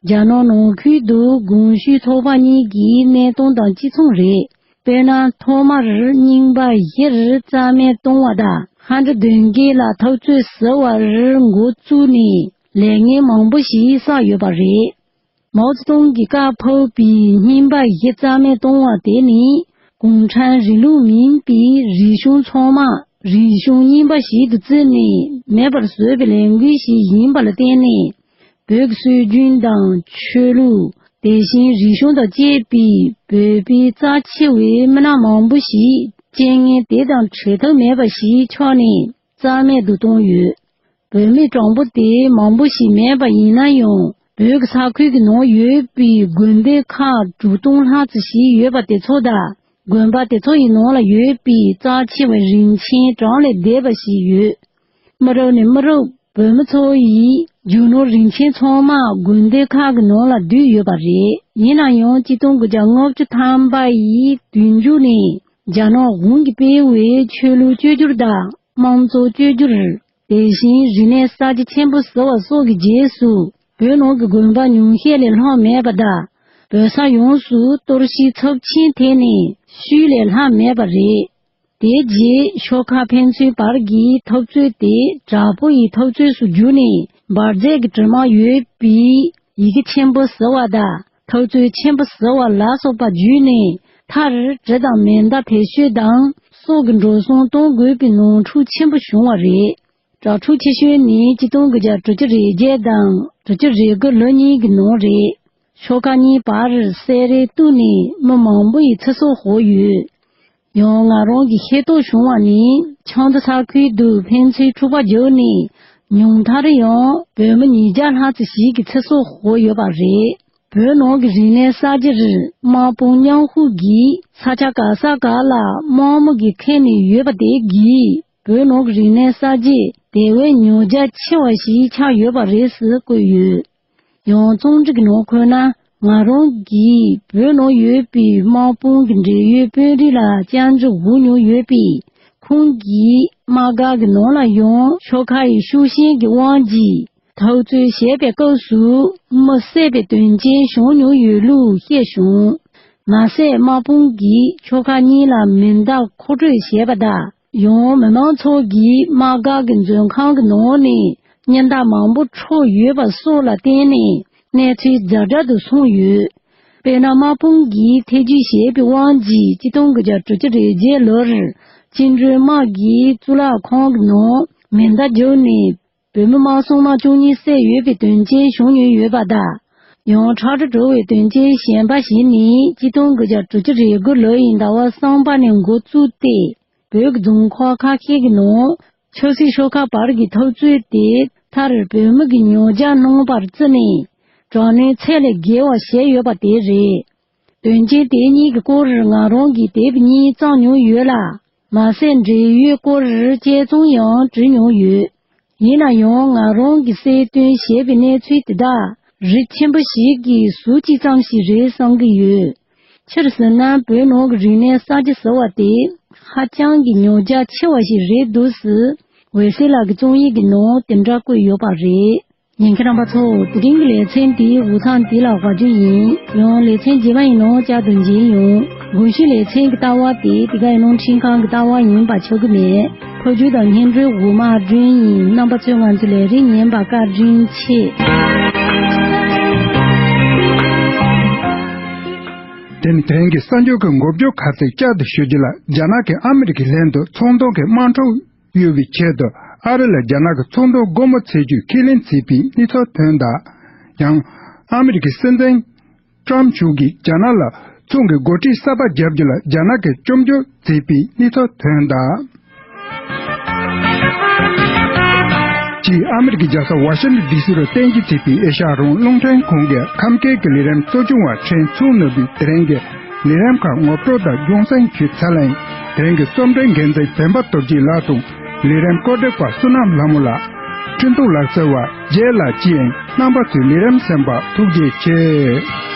རྒྱ་ནག་ནང་ཁུལ་དུ་གོང་ཞུས་ཚོགས་པ་གཉིས་ཀྱི་གནས་སྟངས་དང་གཅིག་མཚུངས་རེད། དཔེར་ན་ཐོག་མར་རྙིང་པ་བཞིར་རྩ་མེད་གཏོང་བ་དང་། ཧན་ཀྲི་བདུན་བརྒྱད་ལ་འཐབ་རྩོད་ཟེར་བར་འགོ་བཙུགས་ནས་ལས་འགན་མང་པོ་ཞིག་བསགས་ཡོད་པ་རེད། མའོ་ཙེ་ཏུང་གིས་བཀའ་ཕབ་པའི་རྙིང་པ་བཞི་རྩ་མེད་གཏོང་བ་དེ་ནི་གུང་ཁྲན་རིང་ལུགས་མིན་པའི་རིག་གཞུང་ཚང་མ་རིག་གཞུང་རྙིང་པ་ཞིག་ཏུ་བརྩིས་ནས་མེད་པར་བཟོས་པའི་ལས་འགུལ་ཞིག་ཡིན་པ་ལ་བརྟེན་ནས། བོད་ཀྱི་སྲོལ་རྒྱུན་དང་ཆོས་ལུགས། དེ་བཞིན་རིག་གཞུང་དང་བཅས་པའི་བོད་པའི་རྩ་ཆེ་བའི་མི་སྣ་མང་པོ་ཞིག་རྐྱེན་ངན་དེ་དང་བྲལ་ཐབས་མེད་པ་ཞིག་ཆགས་ནས་རྩ་མེད་དུ་བཏང་ཡོད། བོད་མི་གྲངས་པོ་དེ་མང་པོ་ཞིག་མེད་པ་ཡིན་ན་ཡང་། བོད་ཀྱི་ས་ཁུལ་གྱི་ནང་ཡོད་པའི་དགོན་སྡེ་ཁག་དྲུག་སྟོང་ལྷག་ཙམ་ཞིག་ཡོད་པ་དེ་ཚོ་དང་། དགོན་པ་དེ་ཚོ་ཡི་ནང་ལ་ཡོད་པའི་རྩ་ཆེ་བའི་རིན་ཆེན་གྲངས་ལས་འདས་པ་ཞིག་ཡོད། མི་རབས་ནས་མི་རབས་བོད་མི་ཚོ་ཡིས་རྒྱུ་ནོར་རིན་ཆེན་ཚང་མ་དགོན་སྡེ་ཁག་གི་ནང་ལ་བསྡུས་ཡོད་པ་རེད། ཡིན་ན་ཡང་གཅིག་སྟོང་དགུ་བརྒྱ་ལྔ་བཅུ་ཐམ་པ་ཡི་དུས་མཇུག་ནས་རྒྱ་ནག་གཞུང་གིས་སྤེལ་བའི་ཆོས་ལུགས་བཅོས་བསྒྱུར་དང་། དམངས་གཙོ་བཅོས་བསྒྱུར། དེ་བཞིན་རིག་གནས་གསར་བརྗེ་ཆེན་པོ་ཟེར་བ་སོགས་ཀྱི་རྗེས་སུ། བོད་ནང་གི་དགོན་པ་ཉུང་ཤས་ལས་ལྷག་མེད་པ་དང་། བོད་ས་ཡོངས་སུ་གཏོར་བཤིག་ཚབས་ཆེན་ཐེབས་ནས་ཤུལ་ལས་ལྷག་མེད་པ་རེད། དེའི་རྗེས་ཤོག་ཁག་ཕན་ཚུན་བར་གྱི་འཐབ་རྩོད་དེ་དྲག་པོ་ཡི་འཐབ་རྩོད་སུ་གྱུར་ནས། འབར་རྫས་ཀྱི་དྲི་མ་ཡོད་པའི་ཡི་གེ་ཆེན་པོ་ཟེར་བ་དང་། འཐབ་རྩོད་ཆེན་པོ་ཟེར་བ་ལ་སོགས་པ་བརྒྱུད་ནས། མཐར་གྲི་དང་མེ་མདའ་བེད་སྤྱོད་དང་སྲོག་གི་འགྲོ་སོང་གཏོང་དགོས་པའི་ནོར་འཁྲུལ་ཆེན་པོ་བྱུང་བ་རེད། དྲ་ཕྲུག་ཆེ་ཤོས་ནི་ཆིག་སྟོང་དགུ་བརྒྱ་དྲུག་ཅུ་རེ་བརྒྱད་དང་དྲུག་ཅུ་རེ་དགུ་ལོ་གཉིས་ཀྱི་ནང་རེད། ཤོག་ཁག་གཉིས་བར་གསེད་རེས་གཏུགས་ནས་མི་མང་པོ་ཡི་ཚེ་སྲོག་ཤོར་ཡོད། ཡང་ང་རང་གིས་ཤེས་རྟོགས་བྱུང་བ་ནི་ཆང་ཏི་ས་ཁུལ་དུ་ཕན་ཚུན་འཁྲུག་པ་བརྒྱབ་ནས་ཉུང་མཐར་ཡང་བོད་མི་ཉིས་བརྒྱ་ལྷག་ཙམ་ཞིག་གི་ཚེ་སྲོག་ཤོར་ཡོད་པ་རེད། བོད་ནང་གི་རིག་གནས་གསར་བརྗེ་རིགས་དམག་དཔུང་མཉམ་ཤུགས་ཀྱིས་ས་ཆ་ག་ས་ག་ལ་དམག་མི་གིས་ཁྱེར་ནས་ཡོད་པ་དེ་གིས་བོད་ནང་གི་རིག་གནས་གསར་བརྗེ་དེ་བས་ཉོ་རྒྱ་ཆེ་བ་ཞིག་ཆགས་ཡོད་པ་རེད་ཟེར་བཀོད་ཡོད། ཡང་རྩོམ་སྒྲིག་གི་ནང་འཁོད་ན་ང་རང་གིས་བོད་ནང་ཡོད་པའི་དམག་དཔུང་གི་འབྲེལ་ཡོད་དཔོན་རིགས་ལ་བཅར་འདྲི་འོག་ཉོ་ཡོད་པས། ཁོང་གིས་དམག་སྒར་གྱི་ནང་ལ་ཡང་ཤོག་ཁག་ཡི་ཤུགས་རྐྱེན་གྱི་དབང་གིས་འཐབ་རྩོད་བྱེད་པའི་སྐབས་སུ་མི་བསད་པའི་དོན་རྐྱེན་བྱུང་མྱོང་ཡོད་ལུགས་བཤད་བྱུང་། མ་ཟད་དམག་དཔུང་གིས་ཤོག་ཁག་གཉིས་ལ་མེ་མདའ་མཁོ་སྤྲོད་བྱས་པ་དང་། ཡང་མི་མང་ཚོ་གིས་དམག་སྒར་གྱི་མཛོད་ཁང་གི་ནང་ནས་སྙན་དར་མང་པོ་འཕྲོག་ཡོད་པ་སོགས་ལ་བརྟེན་ནས་གནས་ཚུལ་ཛ་དྲག་ཏུ་སོང་ཡོད། དཔེར་ན་དམག་དཔུང་གིས་ཐེ་ཇུས་བྱས་པའི་དབང་གིས་ཆིག་སྟོང་དགུ་བརྒྱ་དྲུག་ཅུ་རེ་བརྒྱད་ལོར་བཅིངས་འགྲོལ་དམག་གིས་གཙུག་ལག་ཁང་གི་ནང་མེ་མདའ་བརྒྱབ་ནས་བོད་མི་དམར་སྲུང་དམག་བཅུ་གཉིས་བསད་ཡོད་པའི་དོན་རྐྱེན་བྱུང་མྱོང་ཡོད་པ་དང་། ཡང་ཁྲག་དྲི་བྲོ་བའི་དོན་རྐྱེན་གཞན་པ་ཞིག་ནི་ཆིག་སྟོང་དགུ་བརྒྱ་དྲུག་ཅུ་རེ་དགུ་ལོ་ཡི་ཟླ་བ་གསུམ་པ་ནས་འགོ་བཙུགས་ཏེ། བོད་ཀྱི་རྫོང་ཁག་ཁ་ཤས་ཀྱི་ནང་ཆབ་སྲིད་ཤོག་ཁག་བར་གྱི་འཐབ་རྩོད་དེ་མཐར་བོད་མི་གི་ཉོ་རྒྱ་གནང་བར་བརྩིས་ནས་དྲག་གནོན་ཚད་ལས་བརྒལ་བ་བྱས་ཡོད་པ་དེ་རེད། དོན་རྐྱེན་དེ་གཉིས་ཀྱི་སྐོར་ང་རང་གིས་དེབ་གཉིས་བརྩམས་མྱོང་ཡོད་ལ། མ་ཟད་འབྲེལ་ཡོད་སྐོར་དཔྱད་རྩོམ་ཡང་བྲིས་མྱོང་ཡོད། ཡིན་ན་ཡང་ང་རང་གིས་གསལ་སྟོན་བྱས་པའི་གནས་ཚུལ་དེ་དག་རིགས་ཆེན་པོ་ཞིག་གི་ཟུར་གཅིག་ཙམ་ཞིག་རེད་བསམ་གྱི་ཡོད། སྤྱིར་ཟེར་ན་བོད་ནང་གི་རིག་གནས་གསར་བརྗེ་ཟེར་བ་དེ་ཧ་ཅང་གི་ཉོ་རྒྱ་ཆེ་བ་ཞིག་རེད་འདུག་ཟེར་འོད་ཟེར་ལགས་ཀྱི་རྩོམ་ཡིག་གི་ནང་དེ་འདྲ་བཀོད་ཡོད་པ་རེད། ཉན་མཁན་རྣམ་པ་ཚོ། དེ་རིང་གི་ལེ་ཚན་འདིའི་འུ་ཚང་འདི་ལ་བར་ཆད་ཡིན། ཡང་ལེ་ཚན་རྗེས་མ་ཡི་ནང་བསྐྱར་དུ་མཇལ་ཡོང་། དགོངས་ཞུ། ལེ་ཚན་གྱི་ལྟ་བ་དེ་དེ་ག་ཡི་ནང་འཁྲིད་ཁང་གི་ལྟ་བ་ཡིན་པ་ཆགས་ཀྱི་མེད། ཕབ་སྒྱུར་དང་སྙན་སྒྲོན་འོག་མ་སྒྲོན་ཡིན། རྣམ་པ་ཚོས་ང་ཚོའི་ལས་རིམ་ཉན་པར་བཀའ་དྲིན་ཆེ། དེ་ནི་དེ་རིང་གི་གསར་འགྱུར་གྱི་འགོ་བརྗོད་ཁ་གསལ་བསྐྱར་དུ་ཞུ་རྒྱུ་ལ། རྒྱ་ནག་གིས་ཨ་མི་རི་ཀའི་ལྷན་དུ་ཚོང་དོན་གྱི་དམག་འཁྲུག་གཡོལ་བའི་ཆེད་དུ་ཨ་རི་ལ་རྒྱ་ནག་གི་ཚོང་དོན་སྒོ་མོ་འཚོལ་རྒྱུའི་ཁས་ལེན་བྱས་པའི་གནས་ཚུལ་ཐོན་གདའ། ཡང་ཨ་མི་རི་ཀའི་སྲིད་འཛིན་ཀྲམ་མཆོག་གིས་རྒྱ་ནག་ལ་ཚོང་གི་འགོ་ཁྲིད་གསར་པ་རྒྱབ་རྒྱུ་ལ་རྒྱ་ནག་གིས་སྐྱོན་བརྗོད་བྱས་པའི་གནས་ཚུལ་ཐོན་གདའ། ཅེས་ཨ་མི་རི་ཀའི་རྒྱལ་ས་ཝ་ཤིང་ཏོན་ཌི་སི་རུ་རྟེན་གཞི་བྱས་པའི་ཨེ་ཤ་ཡ་རང་དབང་རླུང་འཕྲིན་ཁང་གི་ཁམས་སྐད་ཀྱི་ལས་རིམ་གཙོ་སྐྱོང་བ་ཁྲེན་ཚུང་ནོར་བུས་དེ་རིང་གི་ལས་རིམ་ཁག་ངོ་སྤྲོད་དང་རྒྱང་སྲིང་ཞུས་ཚར་ལ་ཡིན། དེ་རིང་གི་རྩོམ་སྒྲིག་འགན་འཛིན་བདེན་པ་སྟོབས་རྒྱས་ལགས་དང་ལས་རིམ་བཀོད་སྒྲིག་པ་བསོད་ནམས་ལྷ་མོ་ལགས། འཕྲིན་གཏོང་ལག་རྩལ་བ་རྒྱལ་ལགས་བཅས་རྣམ་པ་ཚོས་ལས་རིམ་གསན་པར་ཐུགས་རྗེ་ཆེ།